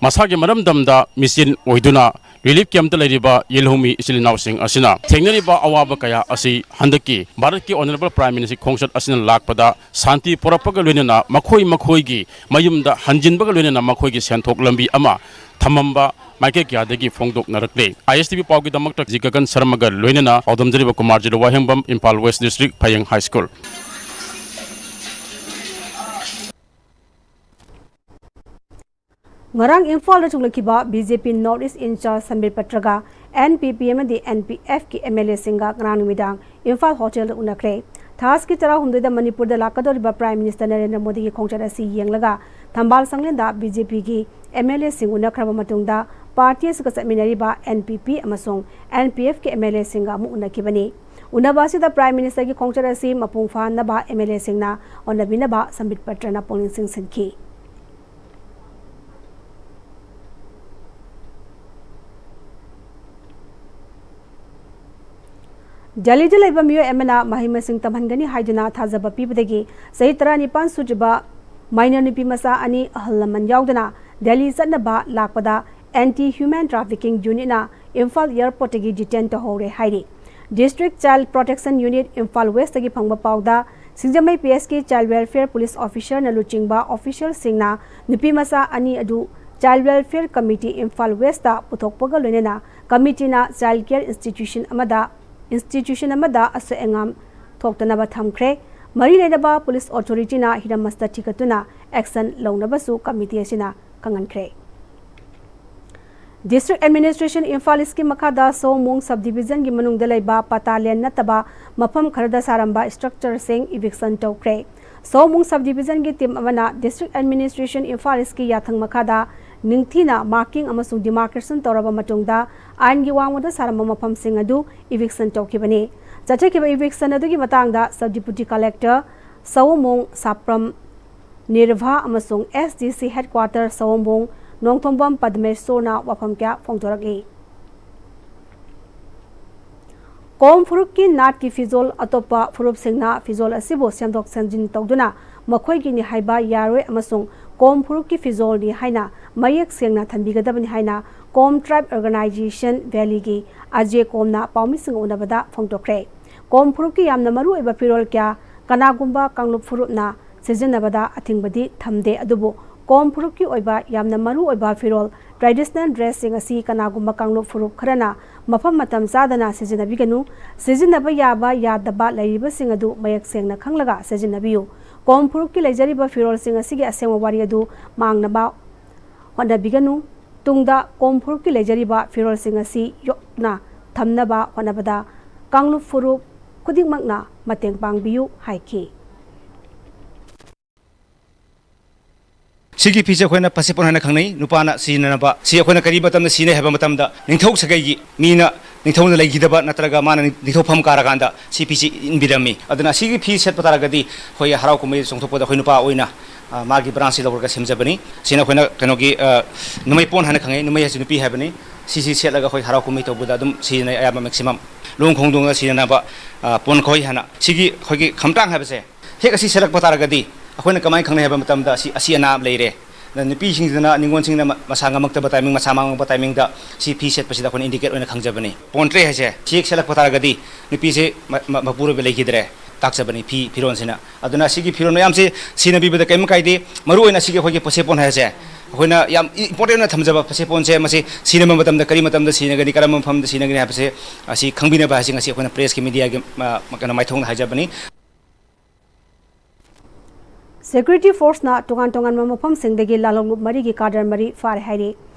ꯃꯁꯥꯒꯤ ꯃꯔꯝꯗꯝꯗ ꯃꯤꯆꯦꯟ ꯑꯣꯏꯗꯨꯅ ꯔꯤꯂꯤꯐ ꯀꯦꯝꯞꯇ ꯂꯩꯔꯤꯕ ꯌꯦꯜꯍꯧꯃꯤ ꯏꯆꯤꯜ ꯏꯅꯥꯎꯁꯤꯡ ꯑꯁꯤꯅ ꯊꯦꯡꯅꯔꯤꯕ ꯑꯋꯥꯕ ꯀꯌꯥ ꯑꯁꯤ ꯍꯟꯗꯛꯀꯤ ꯚꯥꯔꯠꯀꯤ ꯑꯣꯅꯔꯦꯕꯜ ꯄ꯭ꯔꯥꯏꯝ ꯃꯤꯅꯤꯁꯇꯔ ꯈꯣꯡꯆꯠ ꯑꯁꯤꯅ ꯂꯥꯛꯄꯗ ꯁꯥꯟꯇꯤ ꯄꯨꯔꯛꯄꯒ ꯂꯣꯏꯅꯅ ꯃꯈꯣꯏ ꯃꯈꯣꯏꯒꯤ ꯃꯌꯨꯝꯗ ꯍꯟꯖꯤꯟꯕꯒ ꯂꯣꯏꯅꯅ ꯃꯈꯣꯏꯒꯤ ꯁꯦꯟꯊꯣꯛ ꯂꯝꯕꯤ ꯑꯃ ꯊꯝꯃꯝꯕ ꯃꯥꯏꯀꯩ ꯀꯌꯥꯗꯒꯤ ꯐꯣꯡꯗꯣꯛꯅꯔꯛꯂꯦ꯫ ꯑꯥꯏ ꯑꯦꯁ ꯇꯤ ꯚꯤ ꯄꯥꯎꯒꯤꯗꯃꯛꯇ ꯖꯤ ꯒꯒꯟ ꯁꯔꯃꯒ ꯂꯣꯏꯅꯅ ꯄꯥꯎꯗꯝꯖꯔꯤꯕ ꯀꯨꯃꯥꯔ ꯖꯤꯂꯨ ꯋꯥꯍꯦꯡꯕꯝ, Imphal west district, Phayeng high school. ꯉꯔꯥꯡ ꯏꯝꯐꯥꯜꯗ ꯆꯣꯡꯂꯛꯈꯤꯕ B J P North East in Charge Sambit ꯄꯇ꯭ꯔꯒ ꯑꯦꯟ ꯄꯤ ꯄꯤ ꯑꯃꯗꯤ ꯑꯦꯟ ꯄꯤ ꯑꯦꯐꯀꯤ ꯑꯦꯝ ꯑꯦꯜ ꯑꯦꯁꯤꯡꯒ ꯉꯔꯥꯡ ꯅꯨꯃꯤꯗꯥꯡ ꯏꯝꯐꯥꯜ ꯍꯣꯇꯦꯜꯗ ꯎꯅꯈ꯭ꯔꯦ꯫ ꯊꯥꯁꯀꯤ ꯇꯔꯥꯍꯨꯝꯗꯣꯏꯗ ꯃꯅꯤꯄꯨꯔꯗ ꯂꯥꯛꯀꯗꯧꯔꯤꯕ ꯄ꯭ꯔꯥꯏꯝ ꯃꯤꯅꯤꯁꯇꯔ ꯅꯔꯦꯟꯗ꯭ꯔ ꯃꯣꯗꯤꯒꯤ ꯈꯣꯡꯆꯠ ꯑꯁꯤ ꯌꯦꯡꯂꯒ ꯊꯝꯕꯥꯜ ꯁꯪꯂꯦꯟꯗ ꯕꯤ ꯖꯦ ꯄꯤꯒꯤ ꯑꯦꯝ ꯑꯦꯜ ꯑꯦꯁꯤꯡ ꯎꯅꯈ꯭ꯔꯕ ꯃꯇꯨꯡꯗ ꯄꯥꯔꯇꯤ ꯑꯁꯤꯒ ꯆꯠꯃꯤꯟꯅꯔꯤꯕ ꯑꯦꯟ ꯄꯤ ꯄꯤ ꯑꯃꯁꯨꯡ ꯑꯦꯟ ꯄꯤ ꯑꯦꯐꯀꯤ ꯑꯦꯝ ꯑꯦꯜ ꯑꯦꯁꯤꯡꯒ ꯑꯃꯨꯛ ꯎꯅꯈꯤꯕꯅꯤ꯫ ꯎꯅꯕ ꯑꯁꯤꯗ ꯄ꯭ꯔꯥꯏꯝ ꯃꯤꯅꯤꯁꯇꯔꯒꯤ ꯈꯣꯡꯆꯠ ꯑꯁꯤ ꯃꯄꯨꯡ ꯐꯥꯍꯟꯅꯕ ꯑꯦꯝ ꯑꯦꯜ ꯑꯦꯁꯤꯡꯅ ꯍꯣꯠꯅꯕꯤꯅꯕ ꯁꯝꯕꯤꯠ ꯄꯇ꯭ꯔꯅ ꯄꯨꯛꯅꯤꯡ ꯆꯤꯡꯁꯤꯟꯈꯤ꯫ ꯗꯦꯜꯂꯤꯗ ꯂꯩꯕ ꯃꯤꯑꯣꯏ ꯑꯃꯅ ꯃꯍꯩ ꯃꯁꯤꯡ ꯇꯝꯍꯟꯒꯅꯤ ꯍꯥꯏꯗꯨꯅ ꯊꯥꯖꯕ ꯄꯤꯕꯗꯒꯤ ꯆꯍꯤ ꯇꯔꯥꯅꯤꯄꯥꯟ ꯁꯨꯗ꯭ꯔꯤꯕ minor ꯅꯨꯄꯤ ꯃꯆꯥ ꯑꯅꯤ ꯑꯍꯜ ꯂꯃꯟ ꯌꯥꯎꯗꯅ ꯗꯦꯜꯂꯤ ꯆꯠꯅꯕ ꯂꯥꯛꯄꯗ Anti Human Trafficking Unitꯅ Imphal airportꯇꯒꯤ detain ꯇꯧꯍꯧꯔꯦ ꯍꯥꯏꯔꯤ꯫ District Child Protection Unit Imphal Westꯇꯒꯤ ꯐꯪꯕ ꯄꯥꯎꯗ, ꯁꯤꯡꯖꯃꯩ P S ꯀꯤ Child Welfare Police Officerꯅ ꯂꯨꯆꯤꯡꯕ officerꯁꯤꯡꯅ ꯅꯨꯄꯤ ꯃꯆꯥ ꯑꯅꯤ ꯑꯗꯨ Child Welfare Committee ꯏꯝꯐꯥꯜ Westꯇ ꯄꯨꯊꯣꯛꯄꯒ ꯂꯣꯏꯅꯅ committeeꯅ child care institution ꯑꯃꯗ, institution ꯑꯃꯗ ꯑꯁꯣꯏ ꯑꯉꯥꯝ ꯊꯣꯛꯇꯅꯕ ꯊꯝꯈ꯭ꯔꯦ꯫ ꯃꯔꯤ ꯂꯩꯅꯕ police authorityꯅ ꯍꯤꯔꯝ ꯑꯁꯤꯗ ꯊꯤꯒꯠꯇꯨꯅ action ꯂꯧꯅꯕꯁꯨ committee ꯑꯁꯤꯅ ꯈꯪꯍꯟꯈ꯭ꯔꯦ꯫ District Administration ꯏꯝꯐꯥꯜ Eastꯀꯤ ꯃꯈꯥꯗ ꯁꯑꯣꯝꯕꯨꯡ Subdivisionꯒꯤ ꯃꯅꯨꯡꯗ ꯂꯩꯕ ꯄꯇꯥ land ꯅꯠꯇꯕ ꯃꯐꯝ ꯈꯔꯗ ꯁꯥꯔꯝꯕ structureꯁꯤꯡ eviction ꯇꯧꯈ꯭ꯔꯦ꯫ ꯁꯑꯣꯝꯕꯨꯡ Subdivisionꯒꯤ team ꯑꯃꯅ District Administration ꯏꯝꯐꯥꯜ Eastꯀꯤ ꯌꯥꯊꯪ ꯃꯈꯥꯗ ꯅꯤꯡꯊꯤꯅ marking ꯑꯃꯁꯨꯡ demarcation ꯇꯧꯔꯕ ꯃꯇꯨꯡꯗ ꯑꯥꯏꯟꯒꯤ ꯋꯥꯡꯃꯗ ꯁꯥꯔꯝꯕ ꯃꯐꯝꯁꯤꯡ ꯑꯗꯨ eviction ꯇꯧꯈꯤꯕꯅꯤ꯫ ꯆꯠꯊꯈꯤꯕ eviction ꯑꯗꯨꯒꯤ ꯃꯇꯥꯡꯗ Sub Deputy Collector ꯁꯑꯣꯝꯕꯨꯡ ꯁꯥꯄ꯭ꯔꯝ ꯅꯤꯔꯚꯥ ꯑꯃꯁꯨꯡ ꯑꯦꯁ ꯗꯤ ꯁꯤ ꯍꯦꯗꯀ꯭ꯋꯥꯇꯔ ꯁꯑꯣꯝꯕꯨꯡ ꯅꯣꯡꯊꯣꯝꯕꯝ ꯄꯗꯃꯦꯁꯣꯔꯅ ꯋꯥꯐꯝ ꯀꯌꯥ ꯐꯣꯡꯗꯣꯔꯛꯂꯤ꯫ ꯀꯣꯝ ꯐꯨꯔꯨꯞꯀꯤ ꯅꯥꯠꯀꯤ ꯐꯤꯖꯣꯜ ꯑꯇꯣꯞꯄ ꯐꯨꯔꯨꯞꯁꯤꯡꯅ ꯐꯤꯖꯣꯜ ꯑꯁꯤꯕꯨ ꯁꯦꯝꯗꯣꯛ ꯁꯦꯝꯖꯤꯟ ꯇꯧꯗꯨꯅ ꯃꯈꯣꯏꯒꯤꯅꯤ ꯍꯥꯏꯕ ꯌꯥꯔꯣꯏ ꯑꯃꯁꯨꯡ ꯀꯣꯝ ꯐꯨꯔꯨꯞꯀꯤ ꯐꯤꯖꯣꯜꯅꯤ ꯍꯥꯏꯅ ꯃꯌꯦꯛ ꯁꯦꯡꯅ ꯊꯝꯕꯤꯒꯗꯕꯅꯤ ꯍꯥꯏꯅ ꯀꯣꯝ ꯇ꯭ꯔꯥꯏꯕ ꯑꯣꯔꯒꯅꯥꯏꯖꯦꯁꯟ ꯚꯦꯂꯤꯒꯤ ꯑꯖꯦ ꯀꯣꯝꯅ ꯄꯥꯎꯃꯤꯁꯤꯡꯒ ꯎꯅꯕꯗ ꯐꯣꯡꯗꯣꯛꯈ꯭ꯔꯦ꯫ ꯀꯣꯝ ꯐꯨꯔꯨꯞꯀꯤ ꯌꯥꯝꯅ ꯃꯔꯨꯑꯣꯏꯕ ꯐꯤꯔꯣꯜ ꯀꯌꯥ ꯀꯅꯥꯒꯨꯝꯕ ꯀꯥꯡꯂꯨꯞ ꯐꯨꯔꯨꯞꯅ ꯁꯤꯖꯤꯟꯅꯕꯗ ꯑꯊꯤꯡꯕꯗꯤ ꯊꯝꯗꯦ, ꯑꯗꯨꯕꯨ ꯀꯣꯝ ꯐꯨꯔꯨꯞꯀꯤ ꯑꯣꯏꯕ ꯌꯥꯝꯅ ꯃꯔꯨ ꯑꯣꯏꯕ ꯐꯤꯔꯣꯜ, ꯇ꯭ꯔꯦꯗꯤꯁꯅꯦꯜ ꯗ꯭ꯔꯦꯁꯁꯤꯡ ꯑꯁꯤ ꯀꯅꯥꯒꯨꯝꯕ ꯀꯥꯡꯂꯨꯞ ꯐꯨꯔꯨꯞ ꯈꯔꯅ ꯃꯐꯝ ꯃꯇꯝ ꯆꯥꯗꯅ ꯁꯤꯖꯤꯟꯅꯕꯤꯒꯅꯨ꯫ ꯁꯤꯖꯤꯟꯅꯕ ꯌꯥꯕ ꯌꯥꯗꯕ ꯂꯩꯔꯤꯕꯁꯤꯡ ꯑꯗꯨ ꯃꯌꯦꯛ ꯁꯦꯡꯅ ꯈꯪꯂꯒ ꯁꯤꯖꯤꯟꯅꯕꯤꯌꯨ꯫ ꯀꯣꯝ ꯐꯨꯔꯨꯞꯀꯤ ꯂꯩꯖꯔꯤꯕ ꯐꯤꯔꯣꯜꯁꯤꯡ ꯑꯁꯤꯒꯤ ꯑꯁꯦꯡꯕ ꯋꯥꯔꯤ ꯑꯗꯨ ꯃꯥꯡꯅꯕ ꯍꯣꯠꯅꯕꯤꯒꯅꯨ꯫ ꯇꯨꯡꯗ ꯀꯣꯝ ꯐꯨꯔꯨꯞꯀꯤ ꯂꯩꯖꯔꯤꯕ ꯐꯤꯔꯣꯜꯁꯤꯡ ꯑꯁꯤ ꯌꯣꯛꯅ ꯊꯝꯅꯕ ꯍꯣꯠꯅꯕꯗ ꯀꯥꯡꯂꯨꯞ ꯐꯨꯔꯨꯞ ꯈꯨꯗꯤꯡꯃꯛꯅ ꯃꯇꯦꯡ ꯄꯥꯡꯕꯤꯌꯨ ꯍꯥꯏꯈꯤ꯫ ꯁꯤꯒꯤ ꯐꯤꯁꯦ ꯑꯩꯈꯣꯏꯅ ꯄꯁꯦꯄꯣꯟ ꯍꯥꯏꯅ ꯈꯪꯅꯩ, ꯅꯨꯄꯥꯅ ꯁꯤꯖꯤꯟꯅꯅꯕ꯫ ꯁꯤ ꯑꯩꯈꯣꯏꯅ ꯀꯔꯤ ꯃꯇꯝꯗ ꯁꯤꯖꯤꯟꯅꯩ ꯍꯥꯏꯕ ꯃꯇꯝꯗ, ꯅꯤꯡꯊꯧ ꯁꯥꯒꯩꯒꯤ ꯃꯤꯅ, ꯅꯤꯡꯊꯧꯅ ꯂꯩꯈꯤꯗꯕ ꯅꯠꯇ꯭ꯔꯒ ꯃꯥꯅ ꯅꯤꯡ-, ꯅꯤꯡꯊꯧꯐꯝ ꯀꯥꯔꯀꯥꯟꯗ ꯁꯤ ꯐꯤꯁꯤ ꯏꯟꯕꯤꯔꯝꯃꯤ꯫ ꯑꯗꯨꯅ ꯁꯤꯒꯤ ꯐꯤ ꯁꯦꯠꯄ ꯇꯥꯔꯒꯗꯤ ꯑꯩꯈꯣꯏ ꯍꯔꯥꯎ ꯀꯨꯝꯍꯩ ꯆꯣꯡꯊꯣꯛꯄꯗ ꯑꯩꯈꯣꯏ ꯅꯨꯄꯥ ꯑꯣꯏꯅ, ꯑ, ꯃꯥꯒꯤ ꯕ꯭ꯔꯥꯟꯁꯁꯤ ꯂꯧꯔꯒ ꯁꯦꯝꯖꯕꯅꯤ꯫ ꯁꯤꯅ ꯑꯩꯈꯣꯏꯅ ꯀꯩꯅꯣꯒꯤ, ꯑ, ꯅꯣꯡꯃꯩꯄꯣꯟ ꯍꯥꯏꯅ ꯈꯪꯅꯩ, ꯅꯣꯡꯃꯩ ꯍꯥꯏꯁꯤ ꯅꯨꯄꯤ ꯍꯥꯏꯕꯅꯤ꯫ ꯁꯤꯁꯤ ꯁꯦꯠꯂꯒ ꯑꯩꯈꯣꯏ ꯍꯔꯥꯎ ꯀꯨꯝꯍꯩ ꯇꯧꯕꯗ ꯑꯗꯨꯝ ꯁꯤꯖꯤꯟꯅꯩ, ꯑꯌꯥꯝꯕ ꯃꯦꯛꯁꯤꯃꯝ꯫ ꯂꯨꯍꯣꯡ ꯈꯣꯡꯗꯣꯡꯗ ꯁꯤꯖꯤꯟꯅꯅꯕ, ꯑ, ꯄꯣꯟꯈꯣꯏ ꯍꯥꯏꯅ꯫ ꯁꯤꯒꯤ ꯑꯩꯈꯣꯏꯒꯤ ꯈꯝꯇꯥꯡ ꯍꯥꯏꯕꯁꯦ ꯍꯦꯛ ꯑꯁꯤ ꯁꯦꯠꯂꯛꯄ ꯇꯥꯔꯒꯗꯤ ꯑꯩꯈꯣꯏꯅ ꯀꯃꯥꯏꯅ ꯈꯪꯅꯩ ꯍꯥꯏꯕ ꯃꯇꯝꯗ ꯑꯁꯤ, ꯑꯁꯤ ꯑꯅꯥ ꯂꯩꯔꯦ꯫ ꯑꯗ ꯅꯨꯄꯤꯁꯤꯡꯁꯤꯅ, ꯅꯤꯉꯣꯜꯁꯤꯡꯅ ꯃ-, ꯃꯁꯥ ꯉꯝꯃꯛꯇꯕ ꯇꯥꯏꯃꯤꯡ, ꯃꯁꯥ ꯃꯥꯡꯉꯛꯄ ꯇꯥꯏꯃꯤꯡꯗ ꯁꯤ ꯐꯤ ꯁꯦꯠꯄꯁꯤꯗ ꯑꯩꯈꯣꯏꯅ ꯏꯟꯗꯤꯀꯦꯠ ꯑꯣꯏꯅ ꯈꯪꯖꯕꯅꯤ꯫ ꯄꯣꯟꯇ꯭ꯔꯦ ꯍꯥꯏꯁꯦ ꯁꯤ ꯍꯦꯛ ꯁꯦꯠꯂꯛꯄ ꯇꯥꯔꯒꯗꯤ ꯅꯨꯄꯤꯁꯦ ꯃ-, ꯃ-, ꯃꯄꯨꯔꯣꯏꯕ ꯂꯩꯈꯤꯗ꯭ꯔꯦ ꯇꯥꯛꯆꯕꯅꯤ ꯐꯤ ꯐꯤꯔꯣꯟꯁꯤꯅ꯫ ꯑꯗꯨꯅ ꯁꯤꯒꯤ ꯐꯤꯔꯣꯟ ꯃꯌꯥꯝꯁꯤ ꯁꯤꯖꯤꯟꯅꯕꯤꯕꯗ ꯀꯔꯤꯝ ꯀꯥꯏꯗꯦ꯫ ꯃꯔꯨꯑꯣꯏꯅ ꯁꯤꯒꯤ ꯑꯩꯈꯣꯏꯒꯤ ꯄꯣꯠꯁꯦꯄꯣꯟ ꯍꯥꯏꯁꯦ ꯑꯩꯈꯣꯏꯅ ꯌꯥꯝ ꯏꯝꯄꯣꯔꯇꯦꯟ ꯑꯣꯏꯅ ꯊꯝꯖꯕ ꯄꯣꯠꯁꯦꯄꯣꯟꯁꯦ, ꯃꯁꯤ ꯁꯤꯖꯤꯟꯅꯕ ꯃꯇꯝꯗ ꯀꯔꯤ ꯃꯇꯝꯗ ꯁꯤꯖꯤꯟꯅꯒꯅꯤ, ꯀꯔꯝꯕ ꯃꯐꯝꯗ ꯁꯤꯖꯤꯟꯅꯒꯅꯤ ꯍꯥꯏꯕꯁꯦ ꯑꯁꯤ ꯈꯪꯕꯤꯅꯕ ꯍꯥꯏꯁꯤ ꯉꯁꯤ ꯑꯩꯈꯣꯏꯅ ꯄ꯭ꯔꯦꯁꯀꯤ, ꯃꯤꯗꯤꯌꯥꯒꯤ, ꯑ, ꯀꯩꯅꯣ, ꯃꯥꯏꯊꯣꯡꯗ ꯍꯥꯏꯖꯕꯅꯤ꯫ ꯁꯦꯀ꯭ꯌꯨꯔꯤꯇꯤ ꯐꯣꯔꯁꯅ ꯇꯣꯉꯥꯟ ꯇꯣꯉꯥꯟꯕ ꯃꯐꯝꯁꯤꯡꯗꯒꯤ ꯂꯥꯂꯣꯡꯂꯨꯞ ꯃꯔꯤꯒꯤ ꯀꯥꯗꯔ ꯃꯔꯤ ꯐꯥꯔꯦ ꯍꯥꯏꯔꯤ꯫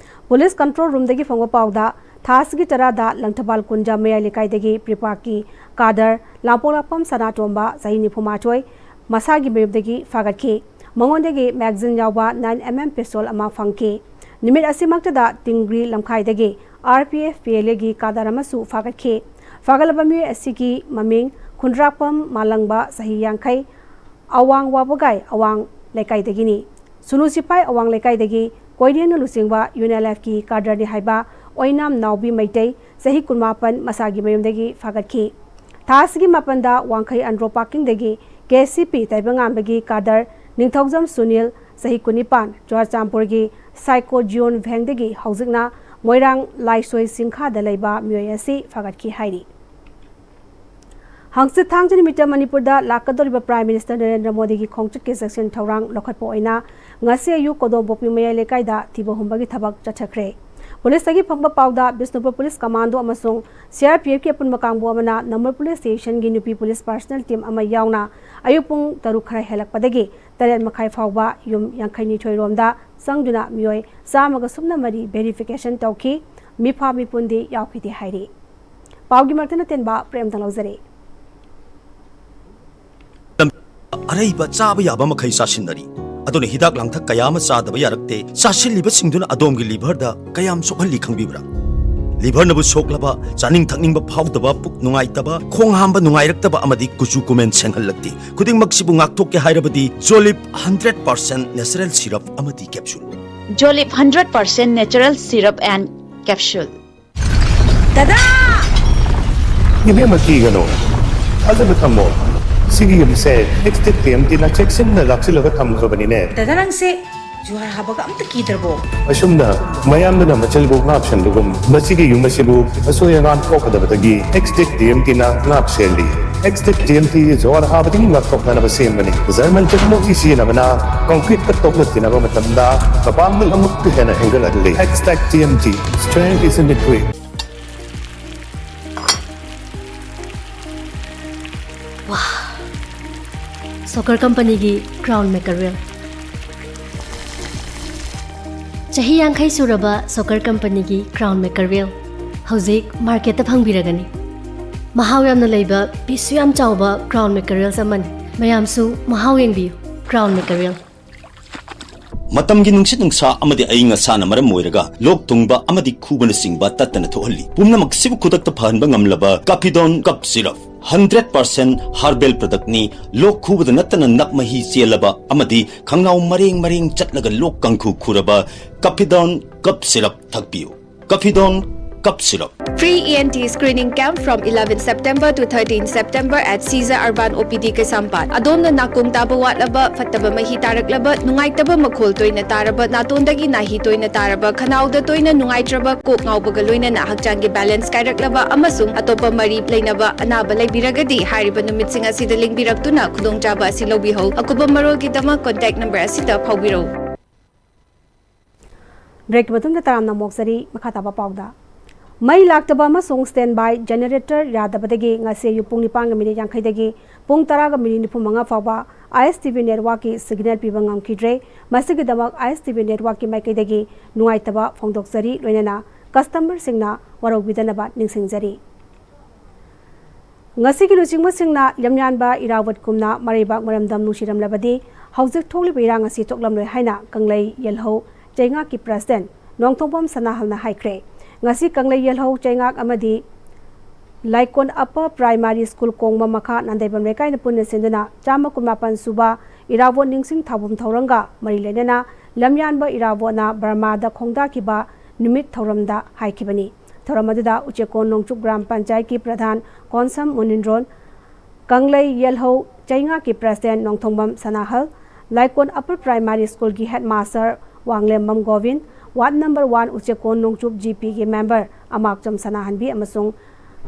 ꯄꯨꯂꯤꯁ ꯀꯟꯇ꯭ꯔꯣꯜ ꯔꯨꯝꯗꯒꯤ ꯐꯪꯕ ꯄꯥꯎꯗ, ꯊꯥ ꯑꯁꯤꯒꯤ ꯇꯔꯥꯗ ꯂꯪꯊꯕꯥꯜ ꯀꯨꯟꯖ ꯃꯌꯥꯏ ꯂꯩꯀꯥꯏꯗꯒꯤ ꯄ꯭ꯔꯤꯄꯥꯛꯀꯤ ꯀꯥꯗꯔ ꯂꯥꯡꯄꯣꯛꯂꯥꯛꯄꯝ ꯁꯅꯥꯇꯣꯝꯕ, ꯆꯍꯤ ꯅꯤꯐꯨ ꯃꯥꯊꯣꯏ, ꯃꯁꯥꯒꯤ ꯃꯌꯨꯝꯗꯒꯤ ꯐꯥꯒꯠꯈꯤ꯫ ꯃꯉꯣꯟꯗꯒꯤ ꯃꯦꯒꯥꯖꯤꯟ ꯌꯥꯎꯕ ꯅꯥꯏꯟ ꯑꯦꯝ ꯑꯦꯝ ꯄꯤꯁꯇꯣꯜ ꯑꯃ ꯐꯪꯈꯤ꯫ ꯅꯨꯃꯤꯠ ꯑꯁꯤꯃꯛꯇꯗ ꯇꯤꯡꯒ꯭ꯔꯤ ꯂꯝꯈꯥꯏꯗꯒꯤ R P F P L ꯑꯦꯒꯤ ꯀꯥꯗꯔ ꯑꯃꯁꯨ ꯐꯥꯒꯠꯈꯤ꯫ ꯐꯥꯒꯠꯂꯕ ꯃꯤꯑꯣꯏ ꯑꯁꯤꯒꯤ ꯃꯃꯤꯡ ꯈꯨꯟꯗ꯭ꯔꯥꯛꯄꯝ ꯃꯥꯂꯪꯕ, ꯆꯍꯤ ꯌꯥꯡꯈꯩ, ꯑꯋꯥꯡ ꯋꯥꯕꯒꯥꯏ, ꯑꯋꯥꯡ ꯂꯩꯀꯥꯏꯗꯒꯤꯅꯤ꯫ ꯁꯨꯅꯨ ꯁꯤꯐꯥꯏ ꯑꯋꯥꯡ ꯂꯩꯀꯥꯏꯗꯒꯤ ꯀꯣꯏꯔꯦꯡꯅ ꯂꯨꯆꯤꯡꯕ UNLFꯀꯤ ꯀꯥꯗꯔꯅꯤ ꯍꯥꯏꯕ ꯑꯣꯏꯅꯥꯝ ꯅꯥꯎꯕꯤ ꯃꯩꯇꯩ, ꯆꯍꯤ ꯀꯨꯟꯃꯥꯄꯟ, ꯃꯁꯥꯒꯤ ꯃꯌꯨꯝꯗꯒꯤ ꯐꯥꯒꯠꯈꯤ꯫ ꯊꯥ ꯑꯁꯤꯒꯤ ꯃꯥꯄꯟꯗ ꯋꯥꯡꯈꯩ ꯑꯟꯗ꯭ꯔꯣ ꯄꯥꯔꯀꯤꯡꯗꯒꯤ KCP ꯇꯥꯏꯕꯪꯉꯥꯟꯕꯒꯤ ꯀꯥꯗꯔ ꯅꯤꯡꯊꯧꯖꯝ ꯁꯨꯅꯤꯜ, ꯆꯍꯤ ꯀꯨꯟꯅꯤꯄꯥꯟ, ꯆꯨꯔꯆꯥꯟꯄꯨꯔꯒꯤ ꯁꯥꯏꯀꯣ ꯖꯤꯌꯣꯟ ꯚꯦꯡꯗꯒꯤ ꯍꯧꯖꯤꯛꯅ ꯃꯣꯏꯔꯥꯡ ꯂꯥꯏꯁꯣꯏ ꯆꯤꯡꯈꯥꯗ ꯂꯩꯕ ꯃꯤꯑꯣꯏ ꯑꯁꯤ ꯐꯥꯒꯠꯈꯤ ꯍꯥꯏꯔꯤ꯫ ꯍꯪꯆꯤꯠ ꯊꯥꯡꯖ ꯅꯨꯃꯤꯠꯇ ꯃꯅꯤꯄꯨꯔꯗ ꯂꯥꯛꯀꯗꯧꯔꯤꯕ Prime Minister ꯅꯔꯦꯟꯗ꯭ꯔ ꯃꯣꯗꯤꯒꯤ ꯈꯣꯡꯆꯠꯀꯤ ꯆꯦꯛꯁꯤꯟ ꯊꯧꯔꯥꯡ ꯂꯧꯈꯠꯄ ꯑꯣꯏꯅ ꯉꯁꯤ ꯑꯌꯨꯛ ꯀꯣꯗꯣꯝꯕꯣꯛꯄꯤ ꯃꯌꯥꯏ ꯂꯩꯀꯥꯏꯗ ꯊꯤꯕ ꯍꯨꯝꯕꯒꯤ ꯊꯕꯛ ꯆꯠꯊꯈ꯭ꯔꯦ꯫ ꯄꯨꯂꯤꯁꯇꯒꯤ ꯐꯪꯕ ꯄꯥꯎꯗ ꯕꯤꯁꯅꯨꯄꯨꯔ ꯄꯨꯂꯤꯁ ꯀꯃꯥꯟꯗꯣ ꯑꯃꯁꯨꯡ CRPFꯀꯤ ꯑꯄꯨꯟꯕ ꯀꯥꯡꯕꯨ ꯑꯃꯅ ꯅꯝꯕꯣꯜ ꯄꯨꯂꯤꯁ ꯁ꯭ꯇꯦꯁꯟꯒꯤ ꯅꯨꯄꯤ ꯄꯨꯂꯤꯁ ꯄꯥꯔꯁꯅꯦꯜ ꯇꯤꯝ ꯑꯃ ꯌꯥꯎꯅ ꯑꯌꯨꯛ ꯄꯨꯡ ꯇꯔꯨꯛ ꯈꯔ ꯍꯦꯜꯂꯛꯄꯗꯒꯤ ꯇꯔꯦꯠ ꯃꯈꯥꯏ ꯐꯥꯎꯕ ꯌꯨꯝ ꯌꯥꯡꯈꯩꯅꯤꯊꯣꯏ ꯔꯣꯝꯗ ꯆꯪꯗꯨꯅ ꯃꯤꯑꯣꯏ ꯆꯥꯝꯃꯒ ꯁꯨꯞꯅ ꯃꯔꯤ ꯚꯦꯔꯤꯐꯤꯀꯦꯁꯟ ꯇꯧꯈꯤ꯫ ꯃꯤꯐꯥ ꯃꯤꯄꯨꯟꯗꯤ ꯌꯥꯎꯈꯤꯗꯦ ꯍꯥꯏꯔꯤ꯫ ꯄꯥꯎꯒꯤ ꯃꯔꯛꯇꯅ ꯇꯦꯟꯕ ꯄ꯭ꯔꯦꯝꯗꯪ ꯂꯧꯖꯔꯦ꯫ ꯑꯔꯩꯕ ꯆꯥꯕ ꯌꯥꯕ ꯃꯈꯩ ꯆꯥꯁꯤꯟꯅꯔꯤ꯫ ꯑꯗꯨꯅ ꯍꯤꯗꯥꯛ ꯂꯥꯡꯊꯛ ꯀꯌꯥ ꯑꯃ ꯆꯥꯗꯕ ꯌꯥꯔꯛꯇꯦ꯫ ꯆꯥꯁꯤꯜꯂꯤꯕꯁꯤꯡꯗꯨꯅ ꯑꯗꯣꯝꯒꯤ ꯂꯤꯚꯔꯗ ꯀꯌꯥꯝ ꯁꯣꯛꯍꯜꯂꯤ ꯈꯪꯕꯤꯕ꯭ꯔꯥ? ꯂꯤꯚꯔꯅꯕꯨ ꯁꯣꯛꯂꯕ, ꯆꯥꯅꯤꯡ ꯊꯛꯅꯤꯡꯕ ꯐꯥꯎꯗꯕ, ꯄꯨꯛ ꯅꯨꯡꯉꯥꯏꯇꯕ, ꯈꯣꯡ ꯍꯥꯝꯕ ꯅꯨꯡꯉꯥꯏꯔꯛꯇꯕ ꯑꯃꯗꯤ ꯀꯨꯆꯨ ꯀꯨꯃꯦꯟ ꯁꯦꯡꯍꯜꯂꯛꯇꯦ꯫ ꯈꯨꯗꯤꯡꯃꯛꯁꯤꯕꯨ ꯉꯥꯛꯊꯣꯛꯀꯦ ꯍꯥꯏꯔꯕꯗꯤ Jolip hundred percent natural syrup ꯑꯃꯗꯤ capsule꯫ Jolip hundred percent natural syrup and capsule. ꯗꯗꯥ! ꯏꯕꯦꯝꯃ, ꯀꯤꯒꯅꯨ, ꯊꯥꯖꯕ ꯊꯝꯃꯣ꯫ ꯁꯤꯒꯤ ꯌꯨꯝꯁꯦ ꯑꯦꯛꯁꯇꯦꯛ ꯇꯤ ꯑꯦꯝ ꯇꯤꯅ ꯆꯦꯛꯁꯤꯟꯅ ꯂꯥꯛꯁꯤꯜꯂꯒ ꯊꯝꯈ꯭ꯔꯕꯅꯤꯅꯦ꯫ ꯗꯗꯥ, ꯅꯪꯁꯦ ꯖꯨꯍꯥꯔ ꯍꯥꯕꯒ ꯑꯝꯇ ꯀꯤꯗ꯭ꯔꯕꯣ? ꯑꯁꯨꯝꯅ ꯃꯌꯥꯝꯗꯨꯅ ꯃꯆꯤꯜꯕꯨ ꯉꯥꯛ ꯁꯦꯟꯕꯒꯨꯝ, ꯃꯁꯤꯒꯤ ꯌꯨꯝ ꯑꯁꯤꯕꯨ ꯑꯁꯣꯏ ꯑꯉꯥꯝ ꯊꯣꯛꯀꯗꯕꯗꯒꯤ ꯑꯦꯛꯁꯇꯦꯛ ꯇꯤ ꯑꯦꯝ ꯇꯤꯅ ꯉꯥꯛ ꯁꯦꯜꯂꯤ꯫ ꯑꯦꯛꯁꯇꯦꯛ ꯇꯤ ꯑꯦꯝ ꯇꯤ ꯖꯨꯍꯥꯔ ꯍꯥꯕꯗꯒꯤ ꯉꯥꯛꯊꯣꯛꯅꯅꯕ ꯁꯦꯝꯕꯅꯤ꯫ ꯖꯔꯃꯟ ꯇꯦꯛꯅꯣꯂꯣꯖꯤ ꯁꯤꯖꯤꯟꯅꯕꯅ ꯀꯪꯀ꯭ꯔꯤꯠꯀ ꯇꯣꯛꯅ ꯇꯤꯟꯅꯕ ꯃꯇꯝꯗ ꯃꯄꯥꯡꯒꯜ ꯑꯃꯨꯛꯀ ꯍꯦꯟꯅ ꯍꯦꯟꯒꯠꯍꯜꯂꯤ꯫ Extek T M T, strength is in the grit꯫ ꯁꯣꯀꯔ ꯀꯝꯄꯅꯤꯒꯤ ꯀ꯭ꯔꯥꯎꯟ ꯃꯦꯀꯔꯦꯜ꯫ ꯆꯍꯤ ꯌꯥꯡꯈꯩ ꯁꯨꯔꯕ ꯁꯣꯀꯔ ꯀꯝꯄꯅꯤꯒꯤ ꯀ꯭ꯔꯥꯎꯟ ꯃꯦꯀꯔꯦꯜ ꯍꯧꯖꯤꯛ ꯃꯥꯔꯀꯦꯠꯇ ꯐꯪꯕꯤꯔꯒꯅꯤ꯫ ꯃꯍꯥꯎ ꯌꯥꯝꯅ ꯂꯩꯕ, ꯄꯤꯁꯁꯨ ꯌꯥꯝ ꯆꯥꯎꯕ ꯀ꯭ꯔꯥꯎꯟ ꯃꯦꯀꯔꯦꯜꯁ ꯑꯃꯅꯤ꯫ ꯃꯌꯥꯝꯁꯨ ꯃꯍꯥꯎ ꯌꯦꯡꯕꯤꯌꯨ꯫ ꯀ꯭ꯔꯥꯎꯟ ꯃꯦꯀꯔꯦꯜ꯫ ꯃꯇꯝꯒꯤ ꯅꯨꯡꯁꯤꯠ ꯅꯨꯡꯁꯥ ꯑꯃꯗꯤ ꯑꯏꯪ ꯑꯁꯥꯅ ꯃꯔꯝ ꯑꯣꯏꯔꯒ ꯂꯣꯛ ꯊꯨꯡꯕ ꯑꯃꯗꯤ ꯈꯨꯕꯅꯆꯤꯡꯕ ꯇꯠꯇꯅ ꯊꯣꯛꯍꯜꯂꯤ꯫ ꯄꯨꯝꯅꯃꯛꯁꯤꯕꯨ ꯈꯨꯗꯛꯇ ꯐꯍꯟꯕ ꯉꯝꯂꯕ Capidon Cough Syrup꯫ Hundred percent herbal ꯄ꯭ꯔꯗꯛꯅꯤ꯫ ꯂꯣꯛ ꯈꯨꯕꯗ ꯅꯠꯇꯅ ꯅꯞ ꯃꯍꯤ ꯆꯦꯜꯂꯕ ꯑꯃꯗꯤ ꯈꯪꯅꯥꯎ ꯃꯔꯦꯡ ꯃꯔꯦꯡ ꯆꯠꯂꯒ ꯂꯣꯛ ꯀꯥꯡꯈꯨ ꯈꯨꯔꯕ ꯀꯐꯤꯗꯣꯟ ꯀꯞ ꯁꯤꯔꯞ ꯊꯛꯄꯤꯌꯨ꯫ Capidon cough syrup. Free E N T screening camp from eleven September to thirteen September at Caesar Urban O P D ꯀꯩꯁꯥꯝꯄꯥꯠ꯫ ꯑꯗꯣꯝꯅ ꯅꯥꯀꯣꯡ ꯇꯥꯕ ꯋꯥꯠꯂꯕ, ꯐꯠꯇꯕ ꯃꯍꯤ ꯇꯥꯔꯛꯂꯕ, ꯅꯨꯡꯉꯥꯏꯇꯕ ꯃꯈꯣꯜ ꯇꯣꯏꯅ ꯇꯥꯔꯕ, ꯅꯥꯇꯣꯟꯗꯒꯤ ꯅꯥꯍꯤ ꯇꯣꯏꯅ ꯇꯥꯔꯕ, ꯈꯅꯥꯎꯗ ꯇꯣꯏꯅ ꯅꯨꯡꯉꯥꯏꯇ꯭ꯔꯕ, ꯀꯣꯛ ꯉꯥꯎꯕꯒ ꯂꯣꯏꯅꯅ ꯍꯛꯆꯥꯡꯒꯤ balance ꯀꯥꯏꯔꯛꯂꯕ ꯑꯃꯁꯨꯡ ꯑꯇꯣꯞꯄ ꯃꯔꯤ ꯂꯩꯅꯕ ꯑꯅꯥꯕ ꯂꯩꯕꯤꯔꯒꯗꯤ, ꯍꯥꯏꯔꯤꯕ ꯅꯨꯃꯤꯠꯁꯤꯡ ꯑꯁꯤꯗ ꯂꯦꯡꯕꯤꯔꯛꯇꯨꯅ ꯈꯨꯗꯣꯡꯆꯥꯕ ꯑꯁꯤ ꯂꯧꯕꯤꯍꯧ꯫ ꯑꯀꯨꯞꯄ ꯃꯔꯣꯜꯒꯤꯗꯃꯛ contact number ꯑꯁꯤꯗ ꯐꯥꯎꯕꯤꯔꯧ꯫ Break ꯃꯇꯨꯡꯗ ꯇꯔꯥꯝꯅ ꯑꯃꯨꯛ ꯆꯔꯤ꯫ ꯃꯈꯥ ꯇꯥꯕ ꯄꯥꯎꯗ, ꯃꯩ ꯂꯥꯛꯇꯕ ꯑꯃꯁꯨꯡ standby generator ꯌꯥꯗꯕꯗꯒꯤ ꯉꯁꯤ ꯑꯌꯨꯛ ꯄꯨꯡ ꯅꯤꯄꯥꯟꯒ ꯃꯤꯅꯤꯠ ꯌꯥꯡꯈꯩꯗꯒꯤ ꯄꯨꯡ ꯇꯔꯥꯒ ꯃꯤꯅꯤꯠ ꯅꯤꯐꯨ ꯃꯉꯥ ꯐꯥꯎꯕ I S T V networkꯀꯤ signal ꯄꯤꯕ ꯉꯝꯈꯤꯗ꯭ꯔꯦ꯫ ꯃꯁꯤꯒꯤꯗꯃꯛ I S T V networkꯀꯤ ꯃꯥꯏꯀꯩꯗꯒꯤ ꯅꯨꯡꯉꯥꯏꯇꯕ ꯐꯣꯡꯗꯣꯛꯆꯔꯤ, ꯂꯣꯏꯅꯅ customerꯁꯤꯡꯅ ꯋꯥꯔꯧꯕꯤꯗꯅꯕ ꯅꯤꯡꯁꯤꯡꯖꯔꯤ꯫ ꯉꯁꯤꯒꯤ ꯂꯨꯆꯤꯡꯕꯁꯤꯡꯅ ꯂꯝꯌꯥꯟꯕ ꯏꯔꯥꯕꯣꯠ ꯀꯨꯝꯅ ꯃꯔꯩꯕꯥꯛ ꯃꯔꯝꯗꯝ ꯅꯨꯡꯁꯤꯔꯝꯂꯕꯗꯤ ꯍꯧꯖꯤꯛ ꯊꯣꯛꯂꯤꯕ ꯏꯔꯥꯡ ꯑꯁꯤ ꯊꯣꯛꯂꯝꯂꯣꯏ ꯍꯥꯏꯅ ꯀꯪꯂꯩ ꯌꯦꯜꯍꯧ ꯆꯩꯉꯥꯛꯀꯤ president ꯅꯣꯡꯊꯣꯡꯕꯝ ꯁꯅꯥꯍꯜꯅ ꯍꯥꯏꯈ꯭ꯔꯦ꯫ ꯉꯁꯤ ꯀꯪꯂꯩ ꯌꯦꯜꯍꯧ ꯆꯩꯉꯥꯛ ꯑꯃꯗꯤ ꯂꯥꯏꯀꯣꯟ upper primary school ꯀꯣꯡꯕ ꯃꯈꯥ ꯅꯥꯟꯗꯩꯕꯝ ꯂꯩꯀꯥꯏꯅ ꯄꯨꯟꯅ ꯁꯤꯟꯗꯨꯅ ꯆꯥꯝꯃ ꯀꯨꯟꯃꯥꯄꯟ ꯁꯨꯕ ꯏꯔꯥꯕꯣꯠ ꯅꯤꯡꯁꯤꯡ ꯊꯥꯕꯨꯝ ꯊꯧꯔꯝꯒ ꯃꯔꯤ ꯂꯩꯅꯅ ꯂꯝꯌꯥꯟꯕ ꯏꯔꯥꯕꯣꯠꯅ ꯕꯔꯃꯥꯗ ꯈꯣꯡꯗꯥꯈꯤꯕ ꯅꯨꯃꯤꯠ ꯊꯧꯔꯝꯗ ꯍꯥꯏꯈꯤꯕꯅꯤ꯫ ꯊꯧꯔꯝ ꯑꯗꯨꯗ ꯎꯆꯦꯛꯀꯣꯟ ꯅꯣꯡꯆꯨꯞ ꯒ꯭ꯔꯥꯝ ꯄꯟꯆꯥꯌꯠꯀꯤ ꯄ꯭ꯔꯙꯥꯟ ꯀꯣꯟꯁꯝ ꯃꯨꯅꯤꯟꯗ꯭ꯔꯣꯟ, ꯀꯪꯂꯩ ꯌꯦꯜꯍꯧ ꯆꯩꯉꯥꯛꯀꯤ president ꯅꯣꯡꯊꯣꯡꯕꯝ ꯁꯅꯥꯍꯜ, ꯂꯥꯏꯀꯣꯟ upper primary schoolꯒꯤ headmaster ꯋꯥꯡꯂꯦꯝꯕꯝ Gobin, ward number one ꯎꯆꯦꯛꯀꯣꯟ ꯅꯣꯡꯆꯨꯞ G Pꯒꯤ member ꯑꯃꯥꯛꯆꯝ ꯁꯅꯥꯍꯟꯕꯤ ꯑꯃꯁꯨꯡ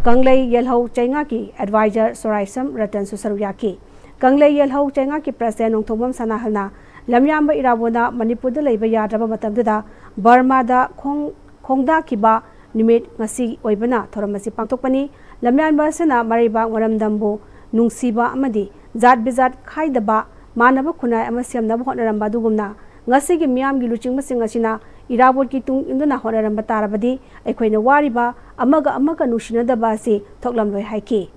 ꯀꯪꯂꯩ ꯌꯦꯜꯍꯧ ꯆꯩꯉꯥꯛꯀꯤ advisor ꯁꯣꯔꯥꯏꯁꯝ ꯔꯇꯟꯁꯨ ꯁꯔꯨꯛ ꯌꯥꯈꯤ꯫ ꯀꯪꯂꯩ ꯌꯦꯜꯍꯧ ꯆꯩꯉꯥꯛꯀꯤ president ꯅꯣꯡꯊꯣꯡꯕꯝ ꯁꯅꯥꯍꯜꯅ ꯂꯝꯌꯥꯟꯕ ꯏꯔꯥꯕꯣꯠꯅ ꯃꯅꯤꯄꯨꯔꯗ ꯂꯩꯕ ꯌꯥꯗ꯭ꯔꯕ ꯃꯇꯝꯗꯨꯗ ꯕꯔꯃꯥꯗ ꯈꯣꯡ-, ꯈꯣꯡꯗꯥꯈꯤꯕ ꯅꯨꯃꯤꯠ ꯉꯁꯤ ꯑꯣꯏꯕꯅ ꯊꯧꯔꯝ ꯑꯁꯤ ꯄꯥꯡꯊꯣꯛꯄꯅꯤ꯫ ꯂꯝꯌꯥꯟꯕ ꯑꯁꯤꯅ ꯃꯔꯩꯕꯥꯛ ꯃꯔꯝꯗꯝꯕꯨ ꯅꯨꯡꯁꯤꯕ ꯑꯃꯗꯤ ꯖꯥꯠ ꯕꯤꯖꯥꯠ ꯈꯥꯏꯗꯕ ꯃꯥꯟꯅꯕ ꯈꯨꯟꯅꯥꯏ ꯑꯃ ꯁꯦꯝꯅꯕ ꯍꯣꯠꯅꯔꯝꯕ ꯑꯗꯨꯒꯨꯝꯅ ꯉꯁꯤꯒꯤ ꯃꯤꯌꯥꯝꯒꯤ ꯂꯨꯆꯤꯡꯕꯁꯤꯡ ꯑꯁꯤꯅ ꯏꯔꯥꯕꯣꯠꯀꯤ ꯇꯨꯡ ꯏꯟꯗꯨꯅ ꯍꯣꯠꯅꯔꯝꯕ ꯇꯥꯔꯕꯗꯤ ꯑꯩꯈꯣꯏꯅ ꯋꯥꯔꯤꯕ ꯑꯃꯒ ꯑꯃꯒ ꯅꯨꯡꯁꯤꯅꯗꯕ ꯑꯁꯤ ꯊꯣꯛꯂꯝꯂꯣꯏ ꯍꯥꯏꯈꯤ꯫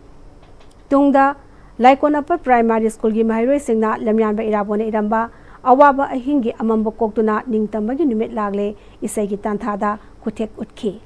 ꯇꯨꯡꯗ ꯂꯥꯏꯀꯣꯟ upper primary schoolꯒꯤ ꯃꯍꯩꯔꯣꯏꯁꯤꯡꯅ ꯂꯝꯌꯥꯟꯕ ꯏꯔꯥꯕꯣꯠꯅ ꯏꯔꯝꯕ ꯑꯋꯥꯕ ꯑꯍꯤꯡꯒꯤ ꯑꯃꯝꯕ ꯀꯣꯛꯇꯨꯅ ꯅꯤꯡꯇꯝꯕꯒꯤ ꯅꯨꯃꯤꯠ ꯂꯥꯛꯂꯦ ꯏꯁꯩꯒꯤ ꯇꯥꯟꯊꯥꯗ ꯈꯨꯠꯊꯦꯛ ꯎꯠꯈꯤ꯫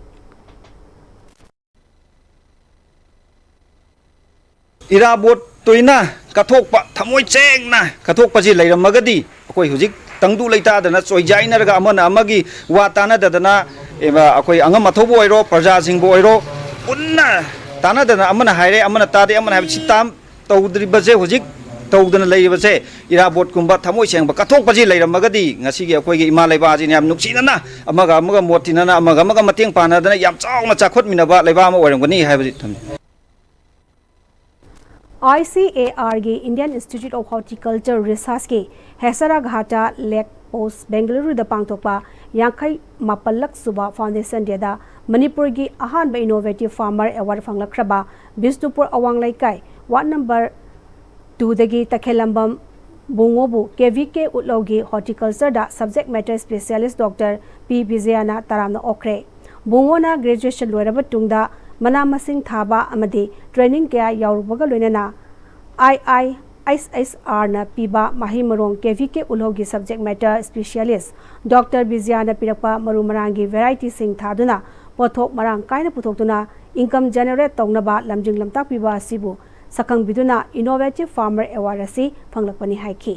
ꯏꯔꯥꯕꯣꯠꯇꯣꯏꯅ ꯀꯠꯊꯣꯛꯄ, ꯊꯃꯣꯏ ꯁꯦꯡꯅ ꯀꯠꯊꯣꯛꯄꯁꯤ ꯂꯩꯔꯝꯃꯒꯗꯤ, ꯑꯩꯈꯣꯏ ꯍꯧꯖꯤꯛ ꯇꯪꯗꯨ ꯂꯩꯇꯥꯗꯅ, ꯆꯣꯏꯖꯥꯏꯅꯔꯒ, ꯑꯃꯅ ꯑꯃꯒꯤ ꯋꯥ ꯇꯥꯅꯗꯗꯅ, ꯑꯦꯕ, ꯑꯩꯈꯣꯏ ꯑꯉꯝ ꯑꯊꯧꯕ ꯑꯣꯏꯔꯣ, ꯄ꯭ꯔꯖꯥꯁꯤꯡꯕꯨ ꯑꯣꯏꯔꯣ, ꯄꯨꯟꯅ ꯇꯥꯅꯗꯅ, ꯑꯃꯅ ꯍꯥꯏꯔꯦ, ꯑꯃꯅ ꯇꯥꯗꯦ, ꯑꯃꯅ ꯍꯥꯏꯕ ꯁꯤ ꯇꯥꯝ ꯇꯧꯗ꯭ꯔꯤꯕꯁꯦ, ꯍꯧꯖꯤꯛ ꯇꯧꯗꯅ ꯂꯩꯔꯤꯕꯁꯦ, ꯏꯔꯥꯕꯣꯠꯀꯨꯝꯕ ꯊꯃꯣꯏ ꯁꯦꯡꯕ ꯀꯠꯊꯣꯛꯄꯁꯤ ꯂꯩꯔꯝꯃꯒꯗꯤ, ꯉꯁꯤꯒꯤ ꯑꯩꯈꯣꯏꯒꯤ ꯏꯃꯥ ꯂꯩꯕꯥꯛ ꯑꯁꯤꯅ ꯌꯥꯝ ꯅꯨꯡꯁꯤꯅꯅ ꯑꯃꯒ ꯑꯃꯒ ꯃꯣꯠ ꯇꯤꯟꯅꯅ, ꯑꯃꯒ ꯑꯃꯒ ꯃꯇꯦꯡ ꯄꯥꯡꯅꯗꯅ, ꯌꯥꯝ ꯆꯥꯎꯅ ꯆꯥꯎꯈꯠꯃꯤꯟꯅꯕ ꯂꯩꯕꯥꯛ ꯑꯃ ꯑꯣꯏꯔꯝꯒꯅꯤ ꯍꯥꯏꯕꯁꯤ ꯊꯝꯖꯩ꯫ ICARꯒꯤ Indian Institute of Horticulture Researchꯀꯤ ꯍꯦꯁꯔꯥꯘꯥꯇ ꯂꯦꯛ ꯄꯣꯁ ꯕꯦꯡꯒꯂꯨꯔꯨꯗ ꯄꯥꯡꯊꯣꯛꯄ ꯌꯥꯡꯈꯩ ꯃꯥꯄꯜꯂꯛ ꯁꯨꯕ Foundation Dayꯗ ꯃꯅꯤꯄꯨꯔꯒꯤ ꯑꯍꯥꯟꯕ Innovative Farmer Award ꯐꯪꯂꯛꯈ꯭ꯔꯕ ꯕꯤꯁꯅꯨꯄꯨꯔ ꯑꯋꯥꯡ ꯂꯩꯀꯥꯏ ꯋꯥꯔꯗ ꯅꯝꯕꯔ ꯇꯨꯗꯒꯤ ꯇꯈꯦꯜꯂꯝꯕꯝ ꯕꯨꯡꯉꯣꯕꯨ KVK ꯎꯠꯂꯧꯒꯤ Horticultureꯗ Subject Matter Specialist Doctor P ꯕꯤꯖꯌꯅ ꯇꯔꯥꯝꯅ ꯑꯣꯛꯈ꯭ꯔꯦ꯫ ꯕꯨꯡꯉꯣꯅ graduation ꯂꯣꯏꯔꯕ ꯇꯨꯡꯗ ꯃꯅꯥ ꯃꯁꯤꯡ ꯊꯥꯕ ꯑꯃꯗꯤ training ꯀꯌꯥ ꯌꯥꯎꯔꯨꯕꯒ ꯂꯣꯏꯅꯅ IISSRꯅ ꯄꯤꯕ ꯃꯍꯩ ꯃꯔꯣꯡ KVK ꯎꯠꯂꯧꯒꯤ Subject Matter Specialist Doctor ꯕꯤꯖꯌꯅ ꯄꯤꯔꯛꯄ ꯃꯔꯨ ꯃꯔꯥꯡꯒꯤ varietyꯁꯤꯡ ꯊꯥꯗꯨꯅ ꯄꯣꯠꯊꯣꯛ ꯃꯔꯥꯡ ꯀꯥꯏꯅ ꯄꯨꯊꯣꯛꯇꯨꯅ income generate ꯇꯧꯅꯕ ꯂꯝꯖꯤꯡ ꯂꯝꯇꯥꯛꯄꯤꯕ ꯑꯁꯤꯕꯨ ꯁꯛꯈꯪꯕꯤꯗꯨꯅ Innovative Farmer Award ꯑꯁꯤ ꯐꯪꯂꯛꯄꯅꯤ ꯍꯥꯏꯈꯤ꯫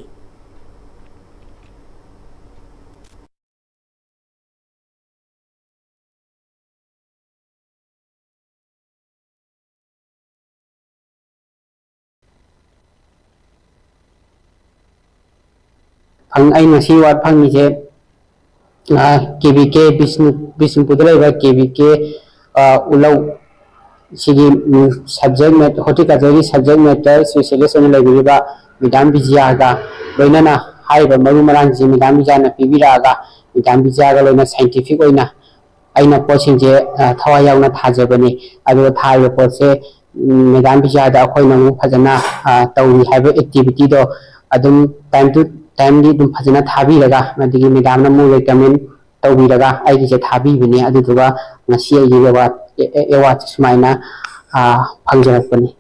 ꯐꯪ-, ꯑꯩ ꯉꯁꯤ award ꯐꯪꯉꯤꯁꯦ, ꯑ, KVK ꯕꯤꯁꯅꯨ-, ꯕꯤꯁꯅꯨꯄꯨꯔꯗ ꯂꯩꯕ KVK, ꯑ, ꯎꯂꯧ ꯁꯤꯒꯤ, ꯎꯝ, subject mat-, horticultureꯒꯤ subject matter specialist ꯑꯣꯏꯅ ꯂꯩꯕꯤꯔꯤꯕ Madam ꯕꯤꯖꯤꯌꯥꯒ ꯂꯣꯏꯅꯅ ꯍꯥꯏꯔꯤꯕ ꯃꯔꯨ ꯃꯔꯥꯡꯁꯤ Madam ꯕꯤꯖꯤꯌꯥꯅ ꯄꯤꯕꯤꯔꯛꯑꯒ, Madam ꯕꯤꯖꯤꯌꯥꯒ ꯂꯣꯏꯅ scientific ꯑꯣꯏꯅ ꯑꯩꯅ ꯄꯣꯠꯁꯤꯡꯁꯦ, ꯑ, ꯊꯋꯥꯏ ꯌꯥꯎꯅ ꯊꯥꯖꯕꯅꯤ꯫ ꯑꯗꯨꯒ ꯊꯥꯔꯤꯕ ꯄꯣꯠꯁꯦ, ꯎꯝ, Madam ꯕꯤꯖꯤꯌꯥꯗ ꯑꯩꯈꯣꯏꯅ ꯑꯃꯨꯛ ꯐꯖꯅ, ꯑ, ꯇꯧꯔꯤ ꯍꯥꯏꯕ activityꯗꯣ ꯑꯗꯨꯝ time to timeꯗꯤ ꯑꯗꯨꯝ ꯐꯖꯅ ꯊꯥꯕꯤꯔꯒ, ꯃꯗꯨꯒꯤ Madamꯅ ꯑꯃꯨꯛ recommend ꯇꯧꯕꯤꯔꯒ ꯑꯩꯒꯤꯁꯦ ꯊꯥꯕꯤꯕꯅꯤ꯫ ꯑꯗꯨꯗꯨꯒ ꯉꯁꯤ ꯑꯩꯒꯤ award, ꯑꯦ-, ꯑꯦ-, awardꯁꯦ ꯁꯨꯃꯥꯏꯅ, ꯑ, ꯐꯪꯖꯔꯛꯄꯅꯤ꯫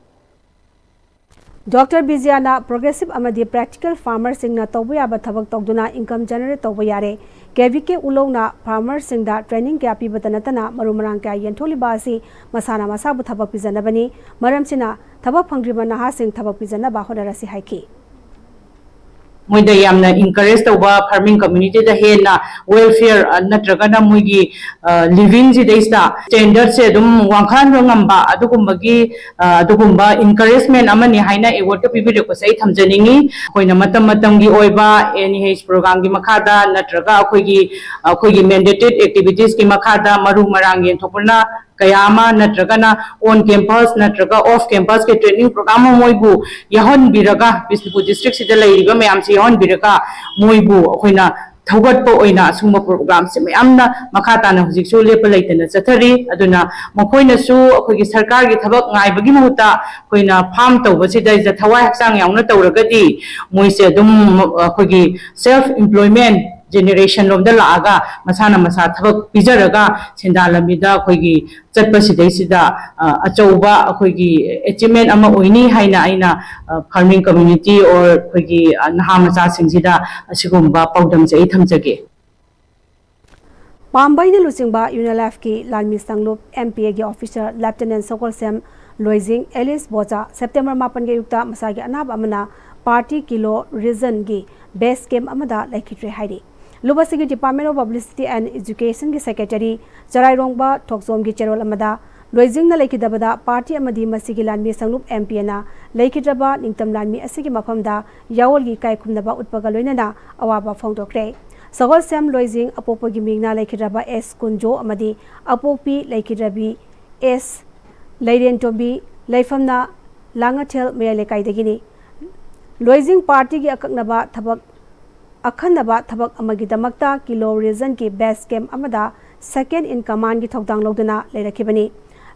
Doctor ꯕꯤꯖꯤꯌꯥꯅ progressive ꯑꯃꯗꯤ practical farmerꯁꯤꯡꯅ ꯇꯧꯕ ꯌꯥꯕ ꯊꯕꯛ ꯇꯧꯗꯨꯅ income generate ꯇꯧꯕ ꯌꯥꯔꯦ꯫ ꯀꯦ ꯚꯤ ꯀꯦ ꯎꯂꯧꯅ ꯐꯥꯔꯃꯔꯁꯤꯡꯗ ꯇ꯭ꯔꯦꯅꯤꯡ ꯀꯌꯥ ꯄꯤꯕꯇ ꯅꯠꯇꯅ ꯃꯔꯨ ꯃꯔꯥꯡ ꯀꯌꯥ ꯌꯦꯟꯊꯣꯛꯂꯤꯕ ꯑꯁꯤ ꯃꯁꯥꯅ ꯃꯁꯥꯕꯨ ꯊꯕꯛ ꯄꯤꯖꯅꯕꯅꯤ꯫ ꯃꯔꯝꯁꯤꯅ ꯊꯕꯛ ꯐꯪꯗ꯭ꯔꯤꯕ ꯅꯍꯥꯁꯤꯡ ꯊꯕꯛ ꯄꯤꯖꯅꯕ ꯍꯣꯠꯅꯔꯁꯤ ꯍꯥꯏꯈꯤ꯫ ꯃꯣꯏꯗ ꯌꯥꯝꯅ ꯏꯟꯀꯔꯦꯖ ꯇꯧꯕ, ꯐꯥꯔꯃꯤꯡ ꯀꯝꯃ꯭ꯌꯨꯅꯤꯇꯤꯗ ꯍꯦꯟꯅ ꯋꯦꯜꯐꯤꯌꯔ ꯅꯠꯇ꯭ꯔꯒꯅ ꯃꯣꯏꯒꯤ ꯂꯤꯚꯤꯡꯁꯤꯗꯩꯁꯤꯗ ꯁ꯭ꯇꯦꯟꯗꯔꯠꯁꯦ ꯑꯗꯨꯝ ꯋꯥꯡꯈꯠꯍꯟꯕ ꯉꯝꯕ ꯑꯗꯨꯒꯨꯝꯕꯒꯤ ꯑꯗꯨꯒꯨꯝꯕ ꯏꯟꯀꯔꯦꯖꯃꯦꯟ ꯑꯃꯅꯤ ꯍꯥꯏꯅ ꯑꯦꯋꯥꯔꯗꯀ ꯄꯤꯕꯤꯔꯛꯄꯁꯦ ꯑꯩ ꯊꯝꯖꯅꯤꯡꯉꯤ꯫ ꯑꯩꯈꯣꯏꯅ ꯃꯇꯝ ꯃꯇꯝꯒꯤ ꯑꯣꯏꯕ ꯑꯦꯟ ꯏ ꯑꯩꯆ ꯄ꯭ꯔꯣꯒ꯭ꯔꯥꯝꯒꯤ ꯃꯈꯥꯗ ꯅꯠꯇ꯭ꯔꯒ ꯑꯩꯈꯣꯏꯒꯤ ꯑꯩꯈꯣꯏꯒꯤ ꯃꯦꯟꯗꯦꯇꯦꯠ ꯑꯦꯛꯇꯤꯚꯤꯇꯤꯁꯀꯤ ꯃꯈꯥꯗ ꯃꯔꯨ ꯃꯔꯥꯡ ꯌꯦꯟꯊꯣꯛꯄꯅ ꯀꯌꯥ ꯑꯃ ꯅꯠꯇ꯭ꯔꯒꯅ ꯑꯣꯟ ꯀꯦꯝꯄꯁ ꯅꯠꯇ꯭ꯔꯒ ꯑꯣꯐ ꯀꯦꯝꯄꯁꯀꯤ ꯇ꯭ꯔꯦꯅꯤꯡ ꯄ꯭ꯔꯣꯒ꯭ꯔꯥꯝ ꯑꯃ ꯃꯣꯏꯕꯨ ꯌꯥꯎꯍꯟꯕꯤꯔꯒ ꯕꯤꯁꯅꯨꯄꯨꯔ ꯗꯤꯁꯇ꯭ꯔꯤꯛꯁꯤꯗ ꯂꯩꯔꯤꯕ ꯃꯌꯥꯝꯁꯤ ꯌꯥꯎꯍꯟꯕꯤꯔꯒ ꯃꯣꯏꯕꯨ ꯑꯩꯈꯣꯏꯅ ꯊꯧꯒꯠꯄ ꯑꯣꯏꯅ ꯑꯁꯤꯒꯨꯝꯕ ꯄ꯭ꯔꯣꯒ꯭ꯔꯥꯝꯁꯤ ꯃꯌꯥꯝꯅ ꯃꯈꯥ ꯇꯥꯅ ꯍꯧꯖꯤꯛꯁꯨ ꯂꯦꯞꯄ ꯂꯩꯇꯅ ꯆꯠꯊꯔꯤ꯫ ꯑꯗꯨꯅ ꯃꯈꯣꯏꯅꯁꯨ ꯑꯩꯈꯣꯏꯒꯤ ꯁꯔꯀꯥꯔꯒꯤ ꯊꯕꯛ ꯉꯥꯏꯕꯒꯤ ꯃꯍꯨꯠꯇ ꯑꯩꯈꯣꯏꯅ ꯐꯥꯔꯝ ꯇꯧꯕꯁꯤꯗꯩꯗ ꯊꯋꯥꯏ ꯍꯛꯆꯥꯡ ꯌꯥꯎꯅ ꯇꯧꯔꯒꯗꯤ ꯃꯣꯏꯁꯦ ꯑꯗꯨꯝ ꯑꯩꯈꯣꯏꯒꯤ ꯁꯦꯜꯐ ꯏꯝꯄ꯭ꯂꯣꯏꯃꯦꯟ ꯖꯦꯅꯦꯔꯦꯁꯟ ꯂꯣꯝꯗ ꯂꯥꯛꯑꯒ ꯃꯁꯥꯅ ꯃꯁꯥ ꯊꯕꯛ ꯄꯤꯖꯔꯒ ꯁꯦꯟꯗꯥꯟ ꯂꯝꯕꯤꯗ ꯑꯩꯈꯣꯏꯒꯤ ꯆꯠꯄꯁꯤꯗꯩꯁꯤꯗ ꯑꯆꯧꯕ ꯑꯩꯈꯣꯏꯒꯤ ꯑꯦꯆꯤꯞꯃꯦꯟ ꯑꯃ ꯑꯣꯏꯅꯤ ꯍꯥꯏꯅ ꯑꯩꯅ ꯐꯥꯔꯃꯤꯡ ꯀꯝꯃ꯭ꯌꯨꯅꯤꯇꯤ ꯑꯣꯔ ꯑꯩꯈꯣꯏꯒꯤ ꯅꯍꯥ ꯃꯆꯥꯁꯤꯡꯁꯤꯗ ꯑꯁꯤꯒꯨꯝꯕ ꯄꯥꯎꯗꯝꯁꯦ ꯑꯩ ꯊꯝꯖꯒꯦ꯫ ꯄꯥꯝꯕꯩꯅ ꯂꯨꯆꯤꯡꯕ ꯌꯨꯅꯥꯂꯥꯏꯐꯀꯤ ꯂꯥꯟꯃꯤ ꯁꯪꯂꯨꯞ ꯑꯦꯝ ꯄꯤ ꯑꯦꯒꯤ officer lieutenant Sagolsem Loijing alias Boza September ꯃꯥꯄꯟꯒꯤ ꯑꯌꯨꯛꯇ ꯃꯁꯥꯒꯤ ꯑꯅꯥꯕ ꯑꯃꯅ ꯄꯥꯔꯇꯤ ꯀꯤꯂꯣ ꯔꯤꯖꯟꯒꯤ ꯕꯦꯁ ꯀꯦꯝꯞ ꯑꯃꯗ ꯂꯩꯈꯤꯗ꯭ꯔꯦ ꯍꯥꯏꯔꯤ꯫ ꯂꯨꯞ ꯑꯁꯤꯒꯤ Department of Publicity and Educationꯒꯤ ꯁꯦꯀ꯭ꯔꯦꯇꯔꯤ ꯆꯔꯥꯏꯔꯣꯡꯕ ꯊꯣꯛꯆꯣꯝꯒꯤ ꯆꯦꯔꯣꯜ ꯑꯃꯗ ꯂꯣꯏꯖꯤꯡꯅ ꯂꯩꯈꯤꯗꯕꯗ ꯄꯥꯔꯇꯤ ꯑꯃꯗꯤ ꯃꯁꯤꯒꯤ ꯂꯥꯟꯃꯤ ꯁꯪꯂꯨꯞ ꯑꯦꯝ ꯄꯤ ꯑꯦꯅ ꯂꯩꯈꯤꯗ꯭ꯔꯕ ꯅꯤꯡꯇꯝ ꯂꯥꯟꯃꯤ ꯑꯁꯤꯒꯤ ꯃꯐꯝꯗ ꯌꯥꯑꯣꯜꯒꯤ ꯏꯀꯥꯏ ꯈꯨꯝꯅꯕ ꯎꯠꯄꯒ ꯂꯣꯏꯅꯅ ꯑꯋꯥꯕ ꯐꯣꯡꯗꯣꯛꯈ꯭ꯔꯦ꯫ ꯁꯒꯣꯜꯁꯦꯝ ꯂꯣꯏꯖꯤꯡ ꯑꯄꯣꯛꯄꯒꯤ ꯃꯤꯡꯅ ꯂꯩꯈꯤꯗ꯭ꯔꯕ ꯑꯦꯁ ꯀꯨꯟꯖꯣ ꯑꯃꯗꯤ ꯑꯄꯣꯛꯄꯤ ꯂꯩꯈꯤꯗ꯭ꯔꯕꯤ ꯑꯦꯁ ꯂꯩꯔꯦꯟꯇꯣꯝꯕꯤ, ꯂꯩꯐꯝꯅ ꯂꯥꯡꯉꯊꯦꯜ ꯃꯌꯥꯏ ꯂꯩꯀꯥꯏꯗꯒꯤꯅꯤ꯫ ꯂꯣꯏꯖꯤꯡ ꯄꯥꯔꯇꯤꯒꯤ ꯑꯀꯛꯅꯕ ꯊꯕꯛ ꯑꯈꯟꯅꯕ ꯊꯕꯛ ꯑꯃꯒꯤꯗꯃꯛꯇ ꯀꯤꯂꯣ ꯔꯤꯖꯟꯒꯤ ꯕꯦꯁ ꯀꯦꯝꯞ ꯑꯃꯗ second in commandꯒꯤ ꯊꯧꯗꯥꯡ ꯂꯧꯗꯨꯅ ꯂꯩꯔꯛꯈꯤꯕꯅꯤ꯫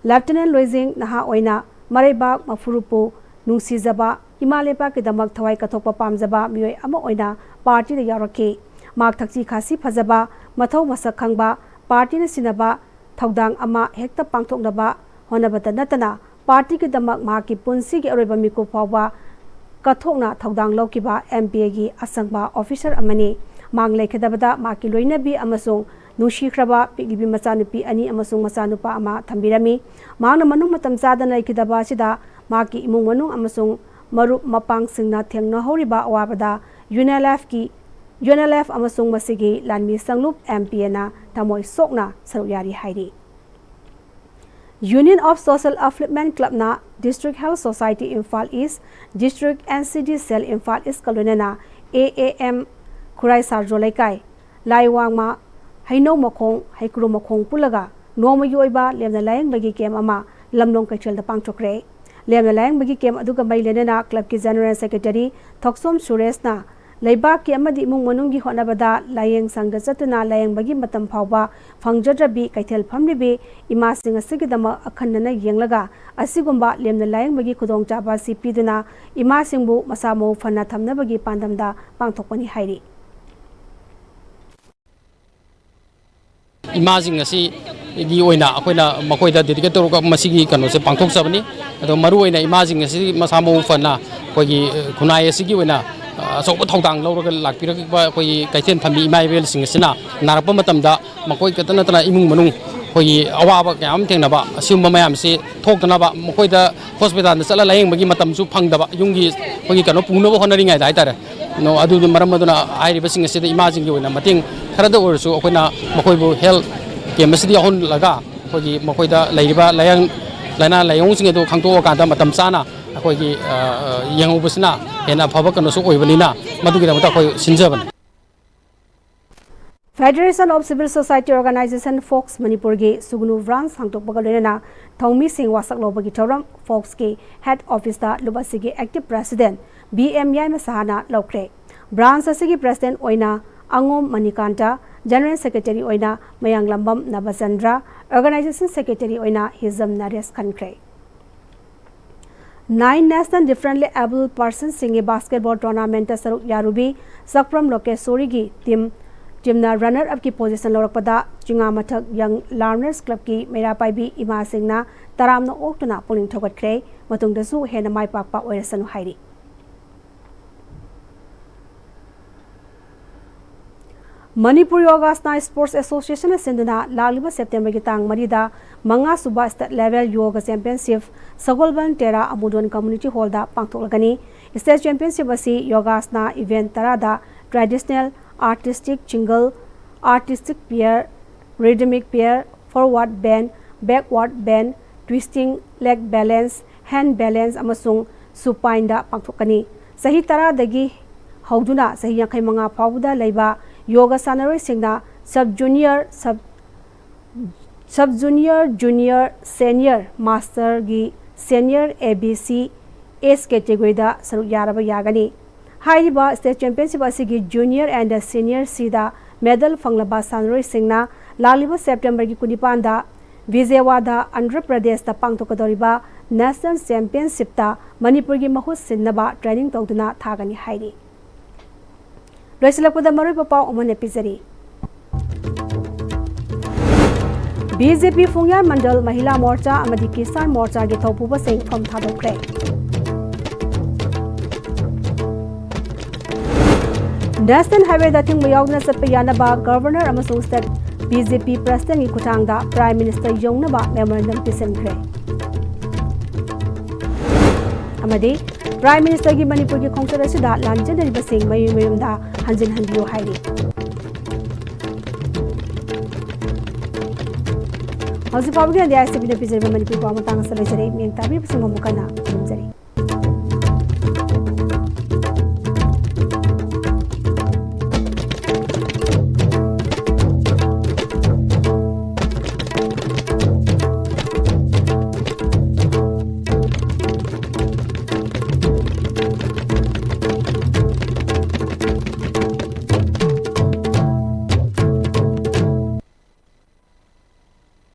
ꯂꯦꯐꯇꯤꯅꯦꯟ ꯂꯣꯏꯖꯤꯡ ꯅꯍꯥ ꯑꯣꯏꯅ ꯃꯔꯩꯕꯥꯛ ꯃꯄꯨꯔꯨꯞꯄꯨ ꯅꯨꯡꯁꯤꯖꯕ, ꯏꯃꯥ ꯂꯩꯕꯥꯛꯀꯤꯗꯃꯛ ꯊꯋꯥꯏ ꯀꯠꯊꯣꯛꯄ ꯄꯥꯝꯖꯕ ꯃꯤꯑꯣꯏ ꯑꯃ ꯑꯣꯏꯅ ꯄꯥꯔꯇꯤꯗ ꯌꯥꯎꯔꯛꯈꯤ꯫ ꯃꯍꯥꯛ ꯊꯛꯁꯤ ꯈꯥꯁꯤ ꯐꯖꯕ, ꯃꯊꯧ ꯃꯁꯛ ꯈꯪꯕ, ꯄꯥꯔꯇꯤꯅ ꯁꯤꯟꯅꯕ ꯊꯧꯗꯥꯡ ꯑꯃ ꯍꯦꯛꯇ ꯄꯥꯡꯊꯣꯛꯅꯕ ꯍꯣꯠꯅꯕꯇ ꯅꯠꯇꯅ ꯄꯥꯔꯇꯤꯒꯤꯗꯃꯛ ꯃꯍꯥꯛꯀꯤ ꯄꯨꯟꯁꯤꯒꯤ ꯑꯔꯣꯏꯕ ꯃꯤꯀꯨꯞ ꯐꯥꯎꯕ ꯀꯠꯊꯣꯛꯅ ꯊꯧꯗꯥꯡ ꯂꯧꯈꯤꯕ ꯑꯦꯝ ꯄꯤ ꯑꯦꯒꯤ ꯑꯁꯪꯕ ꯑꯣꯐꯤꯁꯥꯔ ꯑꯃꯅꯤ꯫ ꯃꯍꯥꯛ ꯂꯩꯈꯤꯗꯕꯗ ꯃꯍꯥꯛꯀꯤ ꯂꯣꯏꯅꯕꯤ ꯑꯃꯁꯨꯡ ꯅꯨꯡꯁꯤꯈ꯭ꯔꯕ ꯄꯤꯛꯂꯤꯕꯤ ꯃꯆꯥꯅꯨꯄꯤ ꯑꯅꯤ ꯑꯃꯁꯨꯡ ꯃꯆꯥꯅꯨꯄꯥ ꯑꯃ ꯊꯝꯕꯤꯔꯝꯃꯤ꯫ ꯃꯍꯥꯛꯅ ꯃꯅꯨꯡ ꯃꯇꯝ ꯆꯥꯗꯅ ꯂꯩꯈꯤꯗꯕ ꯑꯁꯤꯗ ꯃꯍꯥꯛꯀꯤ ꯏꯃꯨꯡ ꯃꯅꯨꯡ ꯑꯃꯁꯨꯡ ꯃꯔꯨꯞ ꯃꯄꯥꯡꯁꯤꯡꯅ ꯊꯦꯡꯅꯍꯧꯔꯤꯕ ꯑꯋꯥꯕꯗ UNLFꯀꯤ, UNLF ꯑꯃꯁꯨꯡ ꯃꯁꯤꯒꯤ ꯂꯥꯟꯃꯤ ꯁꯪꯂꯨꯞ MPAꯅ ꯊꯃꯣꯏ ꯁꯣꯛꯅ ꯁꯔꯨꯛ ꯌꯥꯔꯤ ꯍꯥꯏꯔꯤ꯫ Union of Social Upliftment Clubꯅ District Health Society Imphal East, District NCD Cell Imphal Eastꯀ ꯂꯣꯏꯅꯅ AAM ꯈꯨꯔꯥꯏ ꯁꯥꯔꯖꯣ ꯂꯩꯀꯥꯏ, ꯂꯥꯏꯋꯥꯡꯃ, ꯍꯩꯅꯧ ꯃꯈꯣꯡ, ꯍꯩꯀ꯭ꯔꯨ ꯃꯈꯣꯡ ꯄꯨꯜꯂꯒ ꯅꯣꯡꯃꯒꯤ ꯑꯣꯏꯕ ꯂꯦꯝꯅ ꯂꯥꯌꯦꯡꯕꯒꯤ ꯀꯦꯝ ꯑꯃ ꯂꯝꯂꯣꯡ ꯀꯩꯊꯦꯜꯗ ꯄꯥꯡꯊꯣꯛꯈ꯭ꯔꯦ꯫ ꯂꯦꯝꯅ ꯂꯥꯌꯦꯡꯕꯒꯤ ꯀꯦꯝ ꯑꯗꯨꯒ ꯃꯔꯤ ꯂꯩꯅꯅ ꯀ꯭ꯂꯕꯀꯤ ꯖꯦꯅꯔꯦꯜ ꯁꯦꯀ꯭ꯔꯦꯇꯔꯤ ꯊꯣꯛꯆꯣꯝ ꯁꯨꯔꯦꯁꯅ ꯂꯩꯕꯥꯛꯀꯤ ꯑꯃꯗꯤ ꯏꯃꯨꯡ ꯃꯅꯨꯡꯒꯤ ꯍꯣꯠꯅꯕꯗ ꯂꯥꯌꯦꯡ ꯁꯪꯗ ꯆꯠꯇꯨꯅ ꯂꯥꯌꯦꯡꯕꯒꯤ ꯃꯇꯝ ꯐꯥꯎꯕ ꯐꯪꯖꯗ꯭ꯔꯕꯤ ꯀꯩꯊꯦꯜ ꯐꯝꯂꯤꯕꯤ ꯏꯃꯥꯁꯤꯡ ꯑꯁꯤꯒꯤꯗꯃꯛ ꯑꯈꯟꯅꯅ ꯌꯦꯡꯂꯒ ꯑꯁꯤꯒꯨꯝꯕ ꯂꯦꯝꯅ ꯂꯥꯌꯦꯡꯕꯒꯤ ꯈꯨꯗꯣꯡꯆꯥꯕ ꯑꯁꯤ ꯄꯤꯗꯨꯅ ꯏꯃꯥꯁꯤꯡꯕꯨ ꯃꯁꯥ ꯃꯎ ꯐꯅ ꯊꯝꯅꯕꯒꯤ ꯄꯥꯟꯗꯝꯗ ꯄꯥꯡꯊꯣꯛꯄꯅꯤ ꯍꯥꯏꯔꯤ꯫ ꯏꯃꯥꯁꯤꯡ ꯑꯁꯤꯒꯤ ꯑꯣꯏꯅ ꯑꯩꯈꯣꯏꯅ ꯃꯈꯣꯏꯗ ꯗꯦꯗꯤꯀꯦꯠ ꯇꯧꯔꯒ ꯃꯁꯤꯒꯤ ꯀꯩꯅꯣꯁꯦ ꯄꯥꯡꯊꯣꯛꯆꯕꯅꯤ꯫ ꯑꯗꯣ ꯃꯔꯨꯑꯣꯏꯅ ꯏꯃꯥꯁꯤꯡ ꯑꯁꯤ ꯃꯁꯥ ꯃꯎ ꯐꯅ ꯑꯩꯈꯣꯏꯒꯤ ꯈꯨꯟꯅꯥꯏ ꯑꯁꯤꯒꯤ ꯑꯣꯏꯅ ꯑꯆꯧꯕ ꯊꯧꯗꯥꯡ ꯂꯧꯔꯒ ꯂꯥꯛꯄꯤꯔꯛꯄ ꯑꯩꯈꯣꯏꯒꯤ ꯀꯩꯊꯦꯜ ꯐꯝꯕꯤ ꯏꯃꯥ ꯏꯕꯦꯜꯁꯤꯡ ꯑꯁꯤꯅ ꯅꯥꯔꯛꯄ ꯃꯇꯝꯗ ꯃꯈꯣꯏ ꯈꯛꯇ ꯅꯠꯇꯅ ꯏꯃꯨꯡ ꯃꯅꯨꯡ ꯑꯩꯈꯣꯏꯒꯤ ꯑꯋꯥꯕ ꯀꯌꯥ ꯑꯃ ꯊꯦꯡꯅꯕ, ꯑꯁꯤꯒꯨꯝꯕ ꯃꯌꯥꯝꯁꯤ ꯊꯣꯛꯇꯅꯕ ꯃꯈꯣꯏꯗ ꯍꯣꯁꯄꯤꯇꯥꯜꯗ ꯆꯠꯂ ꯂꯥꯌꯦꯡꯕꯒꯤ ꯃꯇꯝꯁꯨ ꯐꯪꯗꯕ, ꯌꯨꯝꯒꯤ ꯑꯩꯈꯣꯏꯒꯤ ꯀꯩꯅꯣ ꯄꯨꯅꯕ ꯍꯣꯠꯅꯔꯤꯉꯩꯗ ꯍꯥꯏꯇꯥꯔꯦ꯫ ꯅꯣ, ꯑꯗꯨꯅ ꯃꯔꯝ ꯑꯗꯨꯅ ꯍꯥꯏꯔꯤꯕꯁꯤꯡ ꯑꯁꯤꯗ ꯏꯃꯥꯁꯤꯡꯒꯤ ꯑꯣꯏꯅ ꯃꯇꯦꯡ ꯈꯔꯗ ꯑꯣꯏꯔꯁꯨ ꯑꯩꯈꯣꯏꯅ ꯃꯈꯣꯏꯕꯨ ꯍꯦꯜꯊ ꯀꯦꯝ ꯑꯁꯤꯗ ꯌꯥꯎꯍꯜꯂꯒ ꯑꯩꯈꯣꯏꯒꯤ ꯃꯈꯣꯏꯗ ꯂꯩꯔꯤꯕ ꯂꯥꯏꯌꯥꯡ-, ꯂꯥꯏꯅꯥ ꯂꯥꯏꯌꯣꯡꯁꯤꯡ ꯑꯗꯨ ꯈꯪꯗꯣꯛꯑꯀꯥꯟꯗ ꯃꯇꯝ ꯆꯥꯅ ꯑꯩꯈꯣꯏꯒꯤ, ꯑ, ꯑ, ꯌꯦꯡꯍꯧꯕꯁꯤꯅ ꯍꯦꯟꯅ ꯑꯐꯕ ꯀꯩꯅꯣꯁꯨ ꯑꯣꯏꯕꯅꯤꯅ ꯃꯗꯨꯒꯤꯗꯃꯛꯇ ꯑꯩꯈꯣꯏ ꯁꯤꯟꯖꯕꯅꯤ꯫ Federation of Civil Society Organization, fox ꯃꯅꯤꯄꯨꯔꯒꯤ ꯁꯨꯒꯅꯨ ꯕ꯭ꯔꯥꯟꯁ ꯍꯥꯡꯗꯣꯛꯄꯒ ꯂꯣꯏꯅꯅ ꯊꯧꯃꯤꯁꯤꯡ ꯋꯥꯁꯛ ꯂꯧꯕꯒꯤ ꯊꯧꯔꯝ ꯐꯣꯛꯁꯀꯤ ꯍꯦꯗ ꯑꯣꯐꯤꯁꯇ ꯂꯨꯞ ꯑꯁꯤꯒꯤ ꯑꯦꯛꯇꯤꯚ ꯄ꯭ꯔꯦꯁꯤꯗꯦꯟꯠ ꯕꯤ ꯑꯦꯝ ꯌꯥꯏꯃ ꯁꯍꯥꯅ ꯂꯧꯈ꯭ꯔꯦ꯫ ꯕ꯭ꯔꯥꯟꯁ ꯑꯁꯤꯒꯤ ꯄ꯭ꯔꯦꯁꯤꯗꯦꯟꯠ ꯑꯣꯏꯅ ꯑꯉꯣꯝ ꯃꯅꯤꯀꯥꯟꯇ, ꯖꯦꯅꯔꯦꯜ ꯁꯦꯀ꯭ꯔꯦꯇꯔꯤ ꯑꯣꯏꯅ ꯃꯌꯥꯡꯂꯝꯕꯝ ꯅꯕꯆꯟꯗ꯭ꯔ, ꯑꯣꯔꯒꯅꯥꯏꯖꯦꯁꯟ ꯁꯦꯀ꯭ꯔꯦꯇꯔꯤ ꯑꯣꯏꯅ ꯍꯤꯖꯝ ꯅꯔꯦꯁ ꯈꯟꯈ꯭ꯔꯦ꯫ Nine National Differently Abled Personsꯁꯤꯡꯒꯤ ꯕꯥꯁꯀꯦꯠꯕꯣꯜ ꯇꯣꯔꯅꯥꯃꯦꯟꯠꯇ ꯁꯔꯨꯛ ꯌꯥꯔꯨꯕꯤ ꯁꯛꯄ꯭ꯔꯝ ꯂꯣꯀꯦꯁꯣꯔꯤꯒꯤ ꯇꯤꯝ, ꯇꯤꯝꯅ ꯔꯟꯅꯔ ꯑꯞꯀꯤ ꯄꯣꯖꯤꯁꯟ ꯂꯧꯔꯛꯄꯗ ꯆꯤꯉꯥꯃꯊꯛ ꯌꯪ ꯂꯔꯅꯔꯁ ꯀ꯭ꯂꯕꯀꯤ ꯃꯩꯔꯥ ꯄꯥꯏꯕꯤ ꯏꯃꯥꯁꯤꯡꯅ ꯇꯔꯥꯝꯅ ꯑꯣꯛꯇꯨꯅ ꯄꯨꯛꯅꯤꯡ ꯊꯧꯒꯠꯈ꯭ꯔꯦ꯫ ꯃꯇꯨꯡꯗꯁꯨ ꯍꯦꯟꯅ ꯃꯥꯏ ꯄꯥꯛꯄ ꯑꯣꯏꯔꯁꯅꯨ ꯍꯥꯏꯔꯤ꯫ ꯃꯅꯤꯄꯨꯔ ꯌꯣꯒꯥꯁꯅꯥ ꯁ꯭ꯄꯣꯔꯠꯁ ꯑꯦꯁꯣꯁꯤꯌꯦꯁꯟꯅ ꯁꯤꯟꯗꯨꯅ ꯂꯥꯛꯂꯤꯕ ꯁꯦꯞꯇꯦꯝꯕꯔꯒꯤ ꯇꯥꯡ ꯃꯔꯤꯗ ꯃꯉꯥ ꯁꯨꯕ ꯁ꯭ꯇꯦꯠ ꯂꯦꯚꯦꯜ ꯌꯣꯒ ꯆꯦꯝꯄꯤꯌꯟꯁꯤꯞ ꯁꯒꯣꯜꯕꯟ ꯇꯦꯔꯥ ꯑꯃꯨꯗꯣꯟ ꯀꯝꯃ꯭ꯌꯨꯅꯤꯇꯤ ꯍꯣꯜꯗ ꯄꯥꯡꯊꯣꯛꯂꯒꯅꯤ꯫ ꯁ꯭ꯇꯦꯠ ꯆꯦꯝꯄꯤꯌꯟꯁꯤꯞ ꯑꯁꯤ ꯌꯣꯒꯥꯁꯅꯥ ꯏꯚꯦꯟꯠ ꯇꯔꯥꯗ traditional, artistic, single, artistic pair, rhythmic pair, forward bend, backward bend, twisting, leg balance, hand balance ꯑꯃꯁꯨꯡ ꯁꯨꯄꯥꯏꯟꯗ ꯄꯥꯡꯊꯣꯛꯀꯅꯤ꯫ ꯆꯍꯤ ꯇꯔꯥꯗꯒꯤ ꯍꯧꯗꯨꯅ ꯆꯍꯤ ꯌꯥꯡꯈꯩ ꯃꯉꯥ ꯐꯥꯎꯕꯗ ꯂꯩꯕ ꯌꯣꯒ ꯁꯥꯟꯅꯔꯣꯏꯁꯤꯡꯅ sub junior, sub, sub junior, junior, senior, ꯃꯥꯁꯇꯔꯒꯤ senior, A B C, age ꯀꯦꯇꯦꯒꯣꯔꯤꯗ ꯁꯔꯨꯛ ꯌꯥꯔꯕ ꯌꯥꯒꯅꯤ꯫ ꯍꯥꯏꯔꯤꯕ ꯁ꯭ꯇꯦꯠ ꯆꯦꯝꯄꯤꯌꯟꯁꯤꯞ ꯑꯁꯤꯒꯤ ꯖꯨꯅꯤꯌꯔ ꯑꯦꯟꯗ ꯁꯦꯅꯤꯌꯔ ꯁꯤꯗ ꯃꯦꯗꯜ ꯐꯪꯂꯕ ꯁꯥꯟꯅꯔꯣꯏꯁꯤꯡꯅ ꯂꯥꯛꯂꯤꯕ ꯁꯦꯞꯇꯦꯝꯕꯔꯒꯤ ꯀꯨꯟꯅꯤꯄꯥꯟꯗ ꯕꯤꯖꯦꯋꯥꯗ, ꯑꯟꯙ꯭ꯔ ꯄ꯭ꯔꯗꯦꯁꯇ ꯄꯥꯡꯊꯣꯛꯀꯗꯧꯔꯤꯕ ꯅꯦꯁꯅꯦꯜ ꯆꯦꯝꯄꯤꯌꯟꯁꯤꯞꯇ ꯃꯅꯤꯄꯨꯔꯒꯤ ꯃꯍꯨꯠ ꯁꯤꯟꯅꯕ ꯇ꯭ꯔꯦꯅꯤꯡ ꯇꯧꯗꯨꯅ ꯊꯥꯒꯅꯤ ꯍꯥꯏꯔꯤ꯫ ꯂꯣꯏꯁꯤꯜꯂꯛꯄꯗ ꯃꯔꯨꯑꯣꯏꯕ ꯄꯥꯎ ꯑꯃꯨꯛ ꯍꯟꯅ ꯄꯤꯖꯔꯤ꯫ ꯕꯤ ꯖꯦ ꯄꯤ ꯐꯨꯡꯌꯥꯔ ꯃꯟꯗꯜ ꯃꯍꯤꯂꯥ ꯃꯣꯔꯆꯥ ꯑꯃꯗꯤ ꯀꯤꯁꯥꯟ ꯃꯣꯔꯆꯥꯒꯤ ꯊꯧꯄꯨꯕꯁꯤꯡ ꯐꯝ ꯊꯥꯗꯣꯛꯈ꯭ꯔꯦ꯫ ꯅꯦꯁꯅꯦꯜ ꯍꯥꯏꯋꯦꯗ ꯑꯊꯤꯡꯕ ꯌꯥꯎꯗꯅ ꯆꯠꯄ ꯌꯥꯅꯕ ꯒꯚꯔꯅꯔ ꯑꯃꯁꯨꯡ ꯁ꯭ꯇꯦꯠ ꯕꯤ ꯖꯦ ꯄꯤ ꯄ꯭ꯔꯦꯁꯤꯗꯦꯟꯠꯀꯤ ꯈꯨꯠꯊꯥꯡꯗ ꯄ꯭ꯔꯥꯏꯝ ꯃꯤꯅꯤꯁꯇꯔ ꯌꯧꯅꯕ ꯃꯦꯃꯣꯔꯦꯟꯗꯝ ꯄꯤꯁꯤꯟꯈ꯭ꯔꯦ꯫ ꯑꯃꯗꯤ ꯄ꯭ꯔꯥꯏꯝ ꯃꯤꯅꯤꯁꯇꯔꯒꯤ ꯃꯅꯤꯄꯨꯔꯒꯤ ꯈꯣꯡꯆꯠ ꯑꯁꯤꯗ ꯂꯥꯟꯖꯦꯟꯅꯔꯤꯕꯁꯤꯡ ꯃꯌꯨꯝ ꯃꯌꯨꯝꯗ ꯍꯟꯖꯤꯟꯍꯟꯕꯤꯌꯨ ꯍꯥꯏꯔꯤ꯫ ꯍꯧꯖꯤꯛ ꯐꯥꯎꯕꯒꯤ ꯑꯣꯏꯅꯗꯤ ꯑꯥꯏ ꯑꯦꯁ ꯇꯤ ꯚꯤꯅ ꯄꯤꯖꯔꯤꯕ ꯃꯅꯤꯄꯨꯔꯤ ꯄꯥꯎ ꯃꯇꯥꯡ ꯑꯁꯤꯗ ꯂꯣꯏꯖꯔꯦ꯫ ꯃꯤꯠꯌꯦꯡ ꯇꯥꯕꯤꯕꯁꯤꯡꯕꯨ ꯑꯃꯨꯛ ꯍꯟꯅ ꯈꯨꯔꯨꯝꯖꯔꯤ꯫